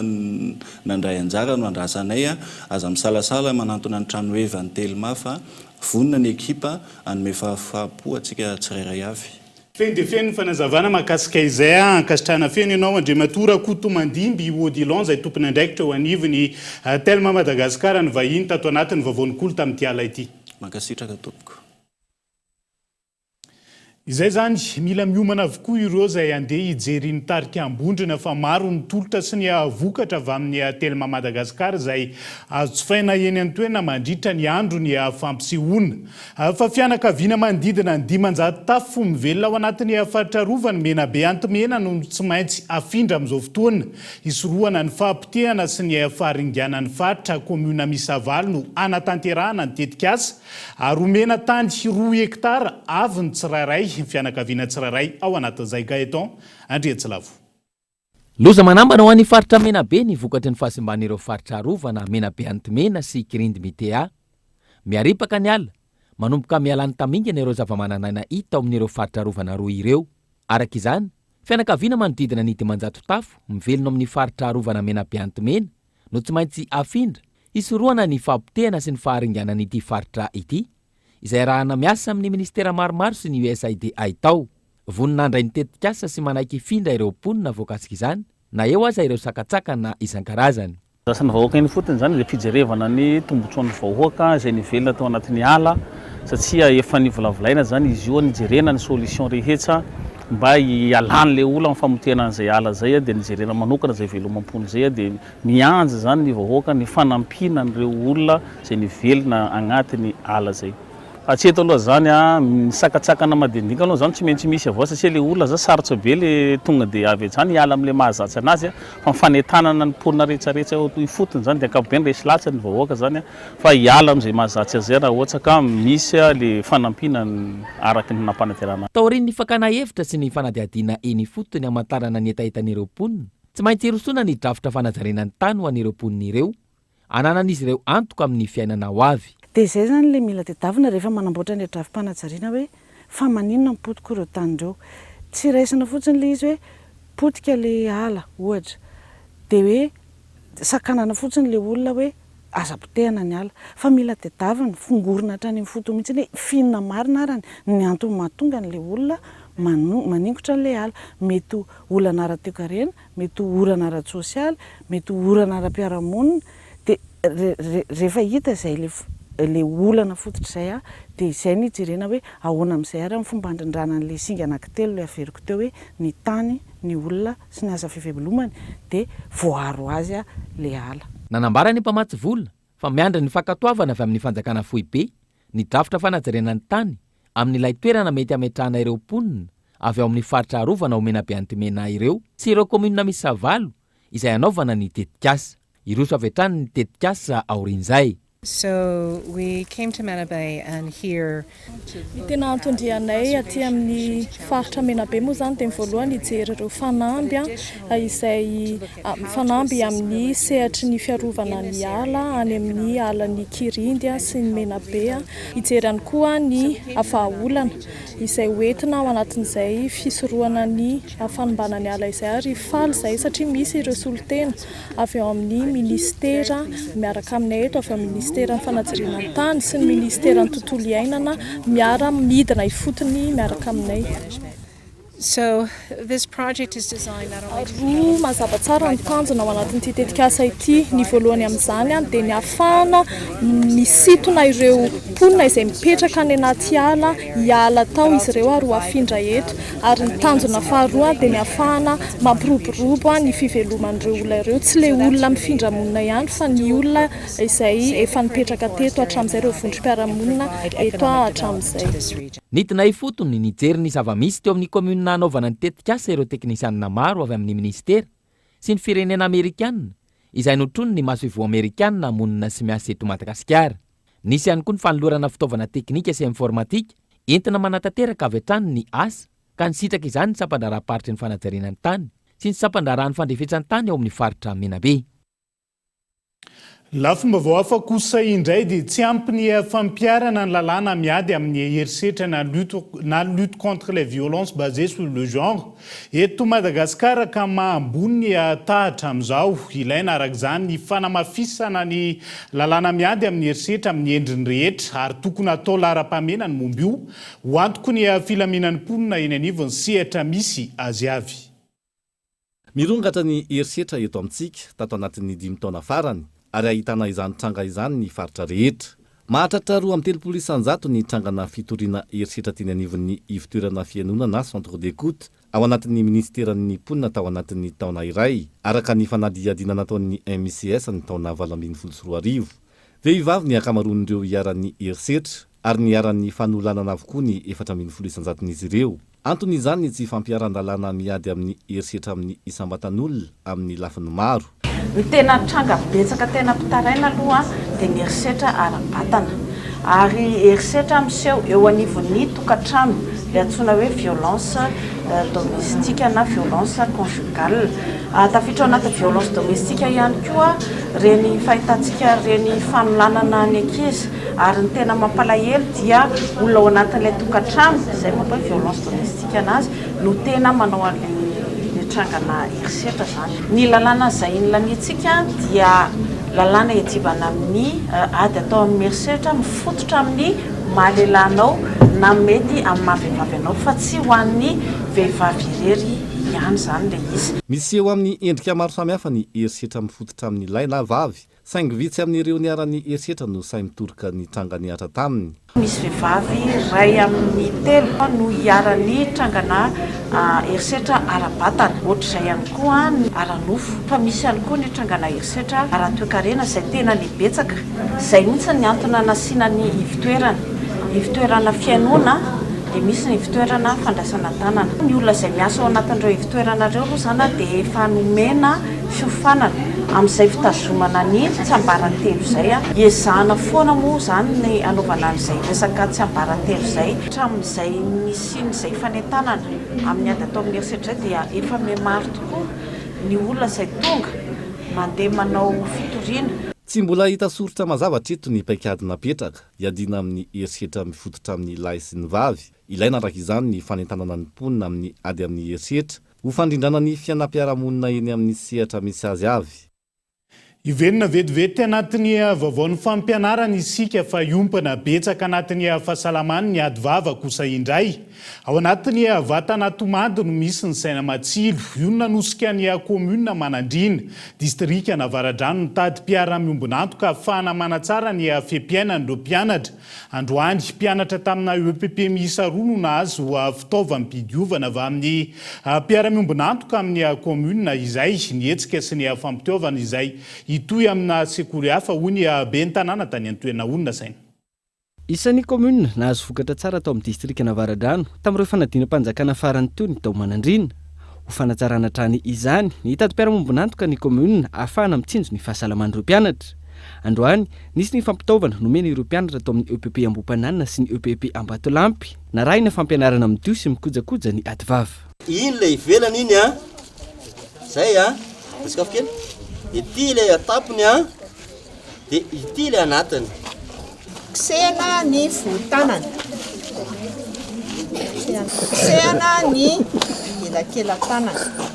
nandray anjara no andrasanay a! Aza misalasala manantona ny tranoheva ny Telma fa vonona ny ekipa hanome fahafaham-po antsika tsirairay avy. Feno dia feno ny fanazavana mahakasika izay. Ankasitrahana feno ianao Andriamatoa Rakotomandimby Odilon izay tompon'andraikitra eo anivon'ny Telma Madagascar nivahiny tato anatin'ny vaovao nikolo tamin'ity ala ity. Mankasitraka tompoko. Izay izany, mila miomana avokoa ireo izay handeha hijery ny tarika Ambondrona fa maro ny tolotra sy ny vokatra avy amin'ny Telma Madagascar izay azo jifaina eny an-toerana mandritra ny andron'ny fampisehoana. Fa fianakaviana manodidina ny 500 tafo mivelona ao anatin'ny faritra arovan'i Menabe Antimena no tsy maintsy afindra amin'izao fotoana hisorohana ny fahapotehana sy ny faharinganan'ny faritra kaomiona miisa valo no hanatanterahana ny tetikasa Ary omena tany roa hektara avy ny tsirairay, ny fianakaviana tsirairay ao anatin'izay. Gaëtan Andriantsilavo. Loza manambana ho an'ny faritra Menabe ny vokatry ny fahasimban'ireo faritra arovana Menabe Antimena sy Kirindy Mitea. Miharipaka ny ala, manomboka mihalany tamingana ireo zavamananaina hita ao amin'ireo faritra arovana roa ireo. Araka izany, fianakaviana manodidina ny 500 tafo mivelona ao amin'ny faritra arovana Menabe Antimena no tsy maintsy afindra hisorohana ny fahapotehana sy ny faharinganan'ity faritra ity, izay arahana miasa amin'ny minisitera maromaro sy ny USAID Haitao. Vonona handray ny tetikasa sy manaiky hifindra ireo mponina voakasik'izany na eo aza ireo sakantsakana isan-karazany. Andrasan'ny vahoaka eny ifotony izany dia fijerevana ny tombotsoan'ny vahoaka izay nivelona tao anatin'ny ala satria efa nivolavolaina izany izy io nijerena ny solution rehetra mba hialan'ilay olona amin'ny famotehana an'izay ala izay dia nijerena manokana izay velomam-pony izay dia Miandry izany ny vahoaka ny fanampiana an'ireo olona izay nivelona agnatin'ny ala izay. Hatreto aloha izany ny sakantsakana madinidinika aloha izany tsy maintsy misy avao satria ilay olona izany sarotra be ilay tonga dia avy hatrany hiala amin'ilay mahazatsy anazy fa ny fanentanana ny mponina rehetrarehetra eo ifotony izany dia ankapobeny resy lahatra ny vahoaka izany fa hiala amin'izay mahazatsy azy izay raha ohatra ka misy ilay fanampiana araka ny nampanantenana. Taorian'ny fakana hevitra sy ny fanadihadiana eny ifotony hamantarana ny hetahetan'ireo mponina, Tsy maintsy hirosoana ny drafitra fanajariana ny tany ho an'ireo mponina ireo, hananan'izy ireo antoka amin'ny fiainana ho avy. Dia izay izany ilay mila tedavina rehefa manamboatra an'ilay drafi-panajariana hoe fa maninona no potika ireo tany ireo. Tsy raisina fotsiny ilay izy hoe potika ilay ala ohatra dia hoe sakanana fotsiny ilay olona hoe Aza potehana ny ala, fa mila tedavina, fongorina hatrany amin'ny fotony mihitsy hoe f'inona marina arany ny antony mahatonga an'ilay olona maningotra an'ilay ala. Mety ho olana ara-toekarena, mety ho olana ara-tsosialy, mety ho olana ara-piarahamonina. Dia rehefa hita izay ilay olana fototra izay dia izay no hijerena hoe ahoana amin'izay ary ny fomba handrindrana an'ilay singa anankitelo ilay averiko teo hoe ny tany, ny olona sy ny asa fivelomany dia voaaro azy le ala. Nanambara ny mpamatsy vola fa miandry ny fankatoavana avy amin'ny fanjakana foibe ny drafitra fanajariana ny tany amin'ilay toerana mety hametrahana ireo mponina avy ao amin'ny faritra arovana ao Menabe Antimena ireo sy ireo kaominina miisa valo izay hanaovana ny tetikasa. Hiroso avy hatrany ny tetikasa aorian'izay. So we came to Menabe and here. Ny tena anton-dianay aty amin'ny faritra Menabe moa izany dia ny voalohany hijery ireo fanamby izay fanamby amin'ny sehatry ny fiarovana ny ala any amin'ny alan'ny Kirindy sy ny Menabe. Hijery ihany koa ny vahaolana izay ho entina ao anatin'izay fisorohana ny fanimbana ny ala izay ary faly izahay satria misy ireo solontena avy ao amin'ny minisitera miaraka aminay eto, avy ao amin'ny minisiteran'ny fanajariana ny tany sy ny minisiteran'ny tontolo iainana miara midina ifotony miaraka aminay. Roa mazava tsara ny tanjona ao anatin'ity tetikasa ity. Ny voalohany amin'izany dia ny hahafahana misintona ireo mponina izay mipetraka any anaty ala hiala tao izy ireo ary ho afindra eto. Ary ny tanjona faharoa dia ny hahafahana mampiroborobo ny fiveloman'ireo olona ireo, tsy ilay olona mifindra monina ihany fa ny olona izay efa nipetraka teto hatramin'izay, ireo vondrom-piarahamonina eto hatramin'izay. Nidina ifotony nijery ny zava-misy teo amin'ny kaominina hanaovana ny tetikasa ireo teknisianina maro avy amin'ny minisitera sy ny firenena amerikanina izay notronin'ny masoivoho amerikanina monina sy miasa eto Madagasikara. Nisy ihany koa ny fanolorana fitaovana teknika sy informatika entina manatanteraka avy hatrany ny asa ka nisitraka izany ny sampandraharaham-paritry ny fanajariana ny tany sy ny sampandraharahan'ny fandrefetsan-tany ao amin'ny faritra Menabe. Lafim-baovao hafa kosa indray dia tsy ampy ny fampiharana ny lalàna miady amin'ny herisetra na lutte na lutte contre les violences basées sur le genre eto Madagasikara ka maha ambony ny tahatra amin'izao. Ilaina araka izany ny fanamafisana ny lalàna miady amin'ny herisetra amin'ny endriny rehetra ary tokony hatao laharam-pahamehana ny momba io ho antoky ny filaminan'ny mponina eny anivon'ny sehatra misy azy avy. Mirongatra ny herisetra eto amintsika tato anatin'ny dimy taona farany ary ahitana izany tranga izany ny faritra rehetra. Mahatratra 32% ny trangana fitoriana herisetra teny anivon'ny ivotoerana fihainoana na centre d'écoute ao anatin'ny minisiteran'ny mponina tao anatin'ny taona iray, araka ny fanadihadiana nataon'ny MICS ny taona 2018. Vehivavy ny ankamaroan'ireo iharan'ny herisetra ary niharan'ny fanolanana avokoa ny 14 isan-jaton'izy ireo. Anton'izany ny tsy fampiharan-dalàna miady amin'ny herisetra amin'ny isam-batan'olona amin'ny lafiny maro. Ny tena tranga betsaka tena mpitaraina aloha dia ny herisetra ara-batana. Ary herisetra miseho eo anivon'ny tokantrano, ilay antsoina hoe violence domestique na violence conjugale. Tafiditra ao anatin'ny violence domestique ihany koa ireny fahitantsika ireny fanolanana ny ankizy. Ary ny tena mampalahelo dia olona ao anatin'ilay tokantrano, izay manko hoe violence domestique anazy, no tena manao an'ilay trangana herisetra izany. Ny lalàna izay nolaniantsika dia lalàna iadivana amin'ny ady atao amin'ny herisetra mifototra amin'ny maha lehilahy anao na mety amin'ny maha vehivavy anao fa tsy ho an'ny vehivavy irery ihany izany ilay izy. Miseho amin'ny endrika maro samihafa ny herisetra mifototra amin'ny lahy na vavy Saingy vitsy amin'ireo niharan'ny herisetra no sahy mitoroka ny tranga nihatra taminy. Misy vehivavy iray amin'ny telo no iharan'ny trangana herisetra ara-batana. Ohatr'izay ihany koa ny ara-nofo. Fa misy ihany koa ny trangana herisetra ara-toekarena izay tena nibetsaka. Izay mihitsy ny antony nasiana ny ivotoerana. Ivotoerana fihainoana dia misy ny ivotoerana fandraisana an-tanana. Ny olona izay miasa ao anatin'ireo ivotoerana ireo aloha izany dia efa nomena fiofanana amin'izay fitazomana ny tsiambaratelo izay. Ezahana foana moa izany ny hanaovana an'izay resaka tsiambaratelo izay. Hatramin'izay nisian'izay fanentanana amin'ny ady atao amin'ny herisetra izay dia efa mihamaro tokoa ny olona izay tonga mandeha manao fitoriana. Tsy mbola hita soritra mazava hatreto ny paikady napetraka hiadiana amin'ny herisetra mifototra amin'ny lahy sy ny vavy. Ilaina araka izany ny fanentanana ny mponina amin'ny ady amin'ny herisetra Ho fandrindrana ny fiainam-piarahamonina eny amin'ny sehatra misy azy avy. Hiverina vetivety anatin'ny vaovaon'ny fampianarana isika fa hiompana betsaka anatin'ny fahasalamany ny ady vava kosa indray. Ao anatin'ny vatana tomady no misy ny saina matsilo. Io no nanosika ny kaominina Manandriana, distrikan'Avaradrano nitady mpiara-miombon'antoka ahafahana manatsara ny fe-piainan'ireo mpianatra. Androany, mpianatra tamina EPP miisa roa no nahazo fitaovam-pidiovana avy amin'ny mpiara-miombon'antoka amin'ny kaominina izay ny hetsika sy ny fampitaovana izay hitohy amina sekoly hafa, hoy ny ben'ny tanàna tany an-toerana. Hoy ny lazaina. Isan'ny kaominina nahazo vokatra tsara tao amin'ny distrikan'Avaradrano tamin'ireo fanadinam-panjakana farany teo ny tao Manandriana. Ho fanatsarana hatrany izany, nitady mpiara-mombon'antoka ny kaominina ahafahana mitsinjo ny fahasalaman'ireo mpianatra. Androany, nisy ny fampitaovana nomena ireo mpianatra tao amin'ny EPP Ambohipananina sy ny EPP Ambatolampy, narahina fampianarana midio sy mikojakoja ny ady vava. Iny ilay ivelany iny an, zay an, dia sokafo kely, ity ilay an-tampony an, dia ity ilay anatiny. Kosehana ny vohon-tanana. Kosehana ny elakelan-tanana.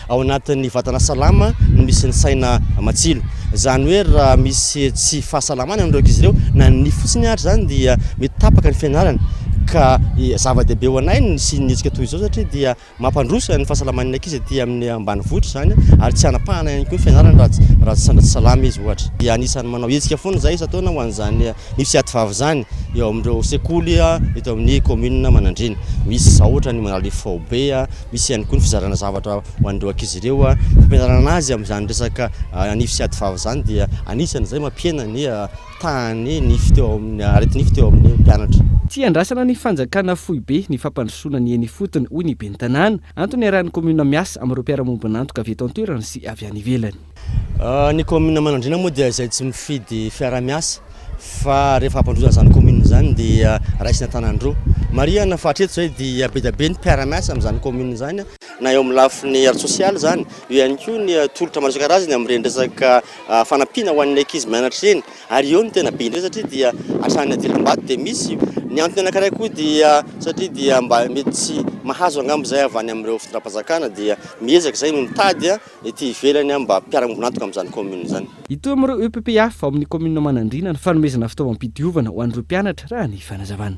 Ao anatin'ny vatana salama no misy ny saina matsilo. Izany hoe raha misy tsy fahasalamana amin'ireo ankizy ireo, na ny nify fotsiny ary izany dia mety tapaka ny fianarana. Ka zava-dehibe ho anay ny nisian'ny hetsika toy izao satria dia mampandroso ny fahasalaman'ny ankizy aty amin'ny ambanivohitra izany ary tsy hanapahana ihany koa ny fianarany raha raha sendra tsy salama izy ohatra. Dia anisan'ny manao hetsika foana izahay isan-taona ho an'izany nify sy aty vava izany eo amin'ireo sekoly eto amin'ny commune Manandriana. Misy izao ohatra ny manala nify faobe, misy ihany koa ny fizarana zavatra ho an'ireo ankizy ireo. Fampianarana azy amin'izany resaka nify sy aty vava izany dia anisan'izay mampihena ny tahan'ny nify teo amin'ny areti-nify teo amin'ny mpianatra. Tsy iandrasana ny fanjakana foibe ny fampandrosoana ny eny ifotony, hoy ny ben'ny tanàna. Antony iarahan'ny kaominina miasa amin'ireo mpiara-mombon'antoka avy eto an-toerana sy avy any ivelany. Ny kaominina Manandriana moa dia izay tsy mifidy fiaraha-miasa. Fa rehefa hampandroso an'izany commune izany dia raisina an-tanan-droa. Marihana fa hatreto izay dia be dia be ny mpiara-miasa amin'izany commune izany na eo amin'ny lafiny ara-tsosialy izany, eo ihany koa ny tolotra maro isan-karazany amin'ireny resaka fanampiana ho an'ny ankizy mianatra ireny ary eo no tena be indrindra satria dia hatrany Dilambato dia misy. Ny antony anankiray koa dia satria dia mba mety tsy mahazo angamba izay avy any amin'ireo fitondram-panjakana dia miezaka izay no mitady ety ivelany mba mpiara-miombon'antoka amin'izany commune izany. Hitohy amin'ireo EPP hafa ao amin'ny kaominina Manandriana ny fanomezana fitaovam-pidiovana ho an'ireo mpianatra, raha ny fanazavana.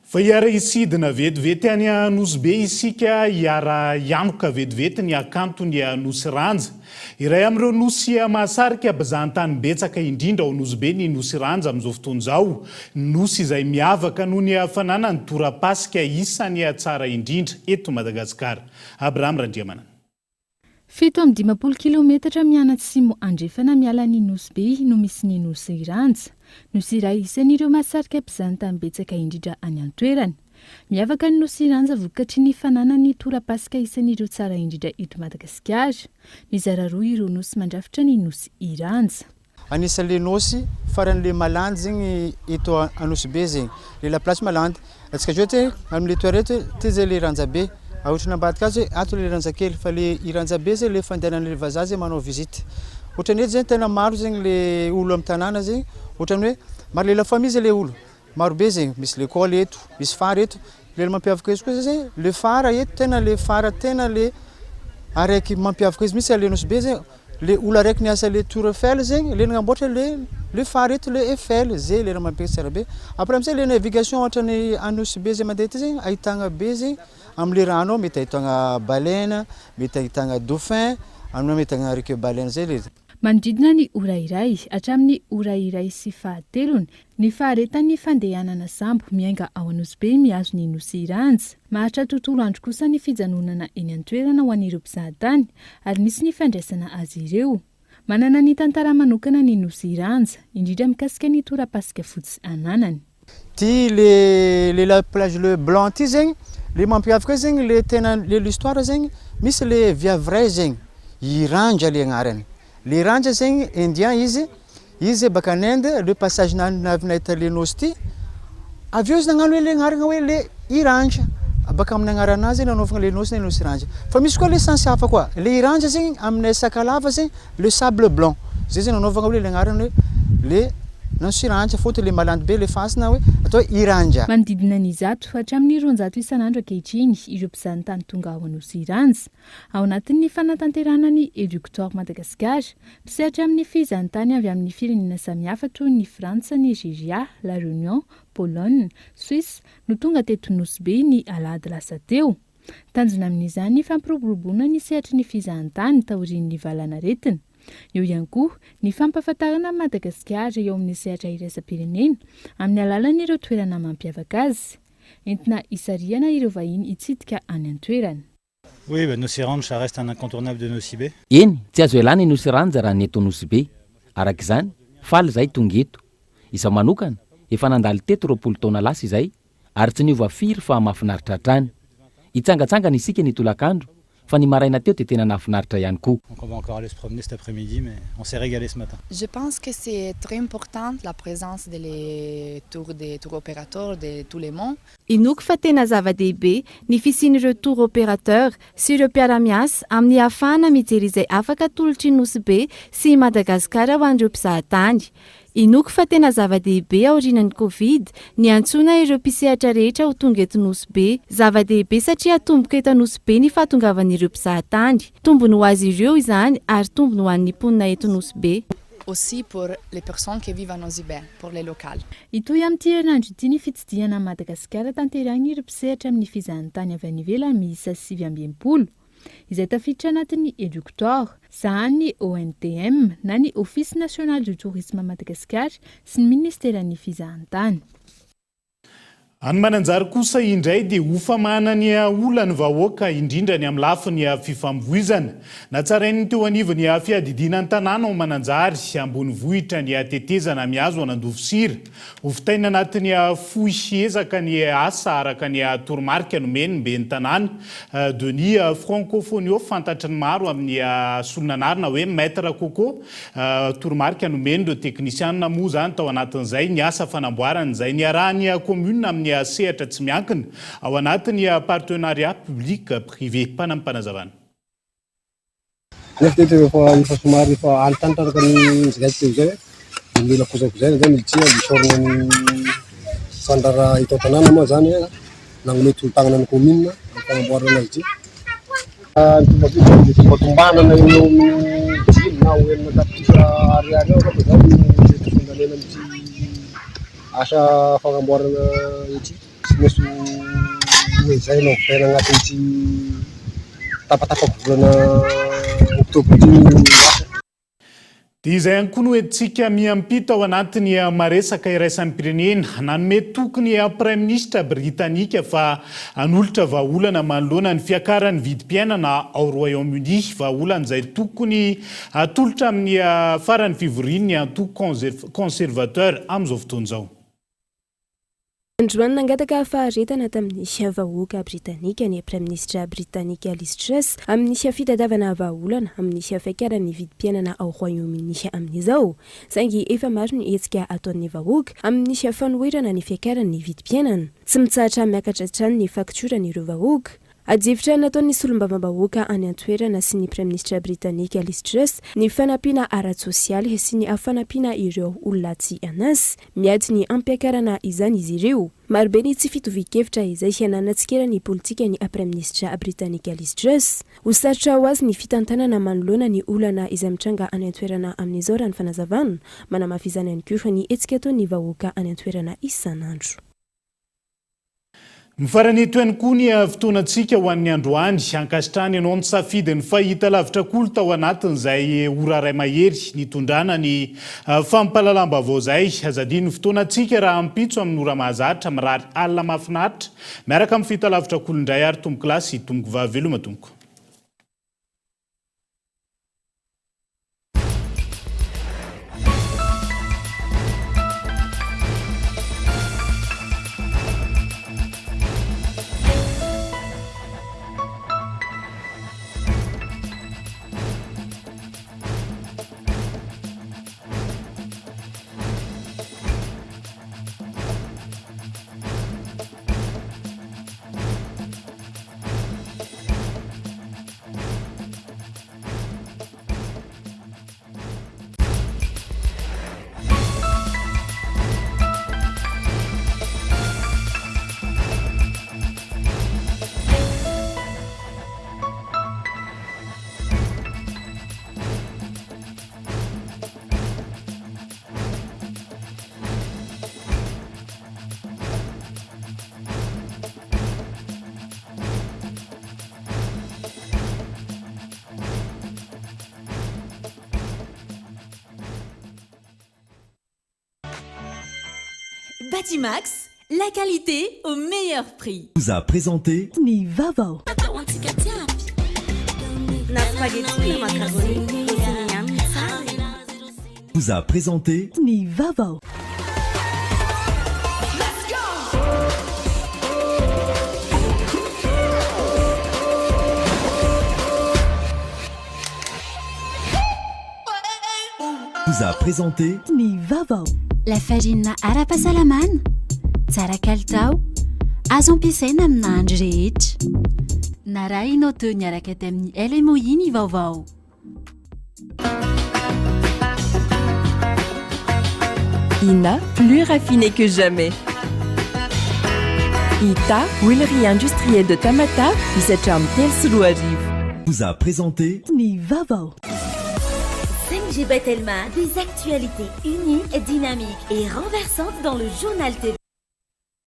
Fa hiara-hisidina vetivety any Nosy Be isika, hiara-hianoka vetivety ny hakanton'i Nosy Ranja. Iray amin'ireo nosy mahasarika mpizahantany betsaka indrindra ao Nosy Be ny Nosy Ranja amin'izao fotoana izao. Nosy izay miavaka noho ny fananany torapasika isan'ny tsara indrindra eto Madagasikara. Abraham Randriamanana. 57 kilaometatra mianatsimo andrefana miala an'i Nosy Be no misy ny Nosy Ranja. Nosy iray isan'ireo mahasarika mpizahantany betsaka indrindra any an-toerana. Miavaka ny Nosy Ranja vokatry ny fananany torapasika isan'ireo tsara indrindra eto Madagasikara. Mizara roa ireo nosy mandrafitra ny Nosy Iranja. Anisan'le nosy faran'le malandy zegny eto Anosibe zegny, le la place malandy. Antsika zao ty amle toerana eto ty zay le Ranjabe, ohatran'ny ambadika ato zay ato le Ranjakely fa le i Ranjabe zay le fandehanan'le vazaha zay manao visite. Ohatran'ny eto zegny tena maro zegny le olo amin'ny tanàna zegny, ohatran'ny hoe maro le la famille zay le olo. Maro be zegny, misy lekôly eto, misy fara eto, le mampiavaka izy koa zay le fara eto tena le fara tena le araiky mampiavaka izy mihitsy le Nosy Be zegny, le olo araiky niasa le tour Eiffel zegny le nagnamboatra le le fara eto le Eiffel, zay le raha mampiavaka tsara be, après amizay le navigation ohatrany a Nosy Be zay mandeha aty zegny ahitagna be zegny amle rano ao mety ahitagna baleine, mety ahitagna dauphin, aminao mety ahitagna requin baleine zay le. Manodidina ny ora iray hatramin'ny ora iray sy fahatelony ny faharetan'ny fandehanana sambo miainga ao Anosibe mihazo ny Nosy Iranja. Maharitra tontolo andro kosa ny fijanonana eny an-toerana ho an'ireo mpizahatany ary misy ny fandraisana azy ireo. Manana ny tantara manokana ny Nosy Iranja, indrindra mikasika ny torapasika fotsy ananany. Ty le le la plage le blanc ty zegny le mampiavaka azy zegny le tena le l'histoire zegny misy le viavy ray zegny i Ranja le agnarany le Ranja zegny indien izy izy zay baka any Inde le passage nany avy nahita le nosy ty avy eo izy nagnano hoe le agnarana hoe le i Ranja baka amin'ny agnaranazy nanaovagna le nosy nosy Ranja fa misy koa le sens hafa koa le i Ranja zegny aminay Sakalava zegny Le sable blanc, zay zany anaovagna hoe le agnarany hoe le Nansiranja, fôtony le malandy be le fasina hoe atao hoe Iranja. Manodidina ny 100 hatramin'ny 200 isan'andro ankehitriny ireo mpizahantany tonga ao Anosy Iranja. Ao anatin'ny fanatanterahana ny Eductor Madagascar, mpisehatra amin'ny fizahantany avy amin'ny firenena samihafa toy ny Frantsa, Nigeria, La Réunion, Pologne, Suisse no tonga teto Nosy Be ny alahady lasa teo. Tanjona amin'izany ny fampiroboroboana ny sehatry ny fizahantany taorian'ny valanaretina. Eo ihany koa ny fampahafantarana an'i Madagasikara eo amin'ny sehatra iraisam-pirenena amin'ny alalan'ireo toerana mampiavaka azy. Entina hisarihana ireo vahiny hitsidika any an-toerana. Oui, bah Nosy Range, ça reste un incontournable de Nosy Be. Eny, tsy azo ialana i Nosy Ranja raha ny eto Nosy Be. Araka izany, faly izahay tonga eto. Izaho manokana, efa nandalo teto 20 taona lasa izay, ary tsy niova firy fa mahafinaritra hatrany. Hitsangatsangana isika ny tolakandro fa ny maraina teo dia tena nahafinaritra ihany koa. Donc on va encore aller se promener cet après-midi mais on s'est régalé ce matin. Je pense que c'est très important la présence de les tours des tour opérateurs de tous les mondes. Inoako fa tena zava-dehibe ny fisian'ireo tour opérateurs sy ireo mpiara-miasa amin'ny hahafahana mijery izay afaka atolotr'i Nosy Be sy i Madagasikara ho an'ireo mpizahatany. Inoako fa tena zava-dehibe aorianan'ny Covid ny hiantsoana ireo mpisehatra rehetra ho tonga eto Nosy Be. Zava-dehibe satria hatomboka eto Nosy Be ny fahatongavan'ireo mpizahatany. Tombony ho azy ireo izany ary tombony ho an'ny mponina eto Nosy Be. Aussi pour les personnes qui vivent à Nosy Be, pour les locales. Hitohy amin'ity herinandro ity ny fitsidihana an'i Madagasikara tanterahin'ireo mpisehatra amin'ny fizahantany avy any ivelany miisa 69. izay tafiditra anatin'ny Eductor, sahanin'ny ONTM na ny Office National du Tourisme Madagascar sy ny Ministeran'ny Fizahantany. Any Mananjary kosa indray dia ho famahana ny olan'ny vahoaka, indrindra ny amin'ny lafiny fifamoivoizana. Natsarain'ny teo anivon'ny fiadidiana ny tanàna ao Mananjary, ambonivohitra ny tetezana mihazo an'Andovosira. Ho vitaina anatin'ny fohy ezaka ny asa araka ny toromarika nomen'ny ben'ny tanàna, Denis Francofonio, fantatry ny maro amin'ny solon'anarana hoe Maître Coco. Toromarika nomen'ireo teknisianina moa izany tao anatin'izay ny asa fanamboarana izay niarahan'ny kaominina amin'ny sehatra tsy miankina ao anatin'ny partenariat public privé. Mpanampim-panazavana. Nefa teto efa efa somary efa antitrantitra araka ny zakaiko teo izay dia mila kojakojaina zany ity dia isaorana ny mpandraharaha eto an-tanàna moa zany nanome tolo-tanana ny kaominina amin'ny fanamboarana azy ity. Ny tombam-bidy dia tombatombanana eo ho eo amin'ny dimy na ho enina tapitrisa ariary eo angamba izany no mety ho fandaniana amin'ity asa fanamboarana ity. Tsy maintsy ho ezahina ho vitaina agnatin'ity tapatapam-bolana oktobra ity ny asa. Dia izay ihany koa no entintsika miampita ao anatin'ny maresaka iraisam-pirenena. Nanome toky ny Praiminisitra Britanika fa hanolotra vahaolana manoloana ny fiakaran'ny vidim-piainana ao Royaume-Uni, vahaolana izay tokony hatolotra amin'ny faran'ny fivorian'ny antoko Conservateur amin'izao fotoana izao. Androany nangataka faharetana tamin'ny vahoaka Britanika ny Praiminisitra Britanika Liz Truss amin'ny fitadiavana vahaolana amin'ny fiakaran'ny vidim-piainana ao Royaume-Uni amin'izao. Saingy efa maro ny hetsika ataon'ny vahoaka amin'ny fanoherana ny fiakaran'ny vidim-piainana. Tsy mitsahatra miakatra hatrany ny faktioran'ireo vahoaka. Adihevitra nataon'ny solombavambahoaka any an-toerana sy ny Praiminisitra Britanika Liz Truss ny fanampiana ara-tsosialy sy ny fanampiana ireo olona tsy an'asa. Miady ny hampiakarana izany izy ireo. Marobe ny tsy fitovian-kevitra izay nanatsikera ny politikan'ny Praiminisitra Britanika Liz Truss. Ho sarotra ho azy ny fitantanana manoloana ny olana izay mitranga any an-toerana amin'izao raha ny fanazavana. Manamafy izany ihany koa ny hetsika ataon'ny vahoaka any an-toerana isan'andro. Mifarana eto ihany koa ny fotoanantsika ho an'ny androany. Ankasitrahana ianao nisafidy ny fahitalavitra kolo tao anatin'izay ora iray mahery nitondrana ny fampahalalam-baovao izay. Aza adino ny fotoanantsika rahampitso amin'ny ora mahazatra. Mirary alina mahafinaritra miaraka amin'ny fahitalavitra kolo indray ary tompokolahy sy tompokovavy. Veloma tompoko. Batimax, la qualité au meilleur prix. Vous a présenté Ny vaovao. Na spaghetti na macaroni, ohatran'ny ihany ny tsara e. Vous a présenté Ny vaovao. Vous a présenté Ny vaovao. Lafarinina ara-pahasalamana, tsara kalitao, azo ampiasaina amin'ny nahandro rehetra. Narahinao teo niaraka tamin'ny LMOI ny vaovao. Ina, plus raffiné que jamais. Ita, huilerie industrielle de Tamatave, misy hatramin'ny 2003. Vous a présenté Ny vaovao. 5G Batelma, des actualités uniques, dynamiques et renversantes dans le journal TV.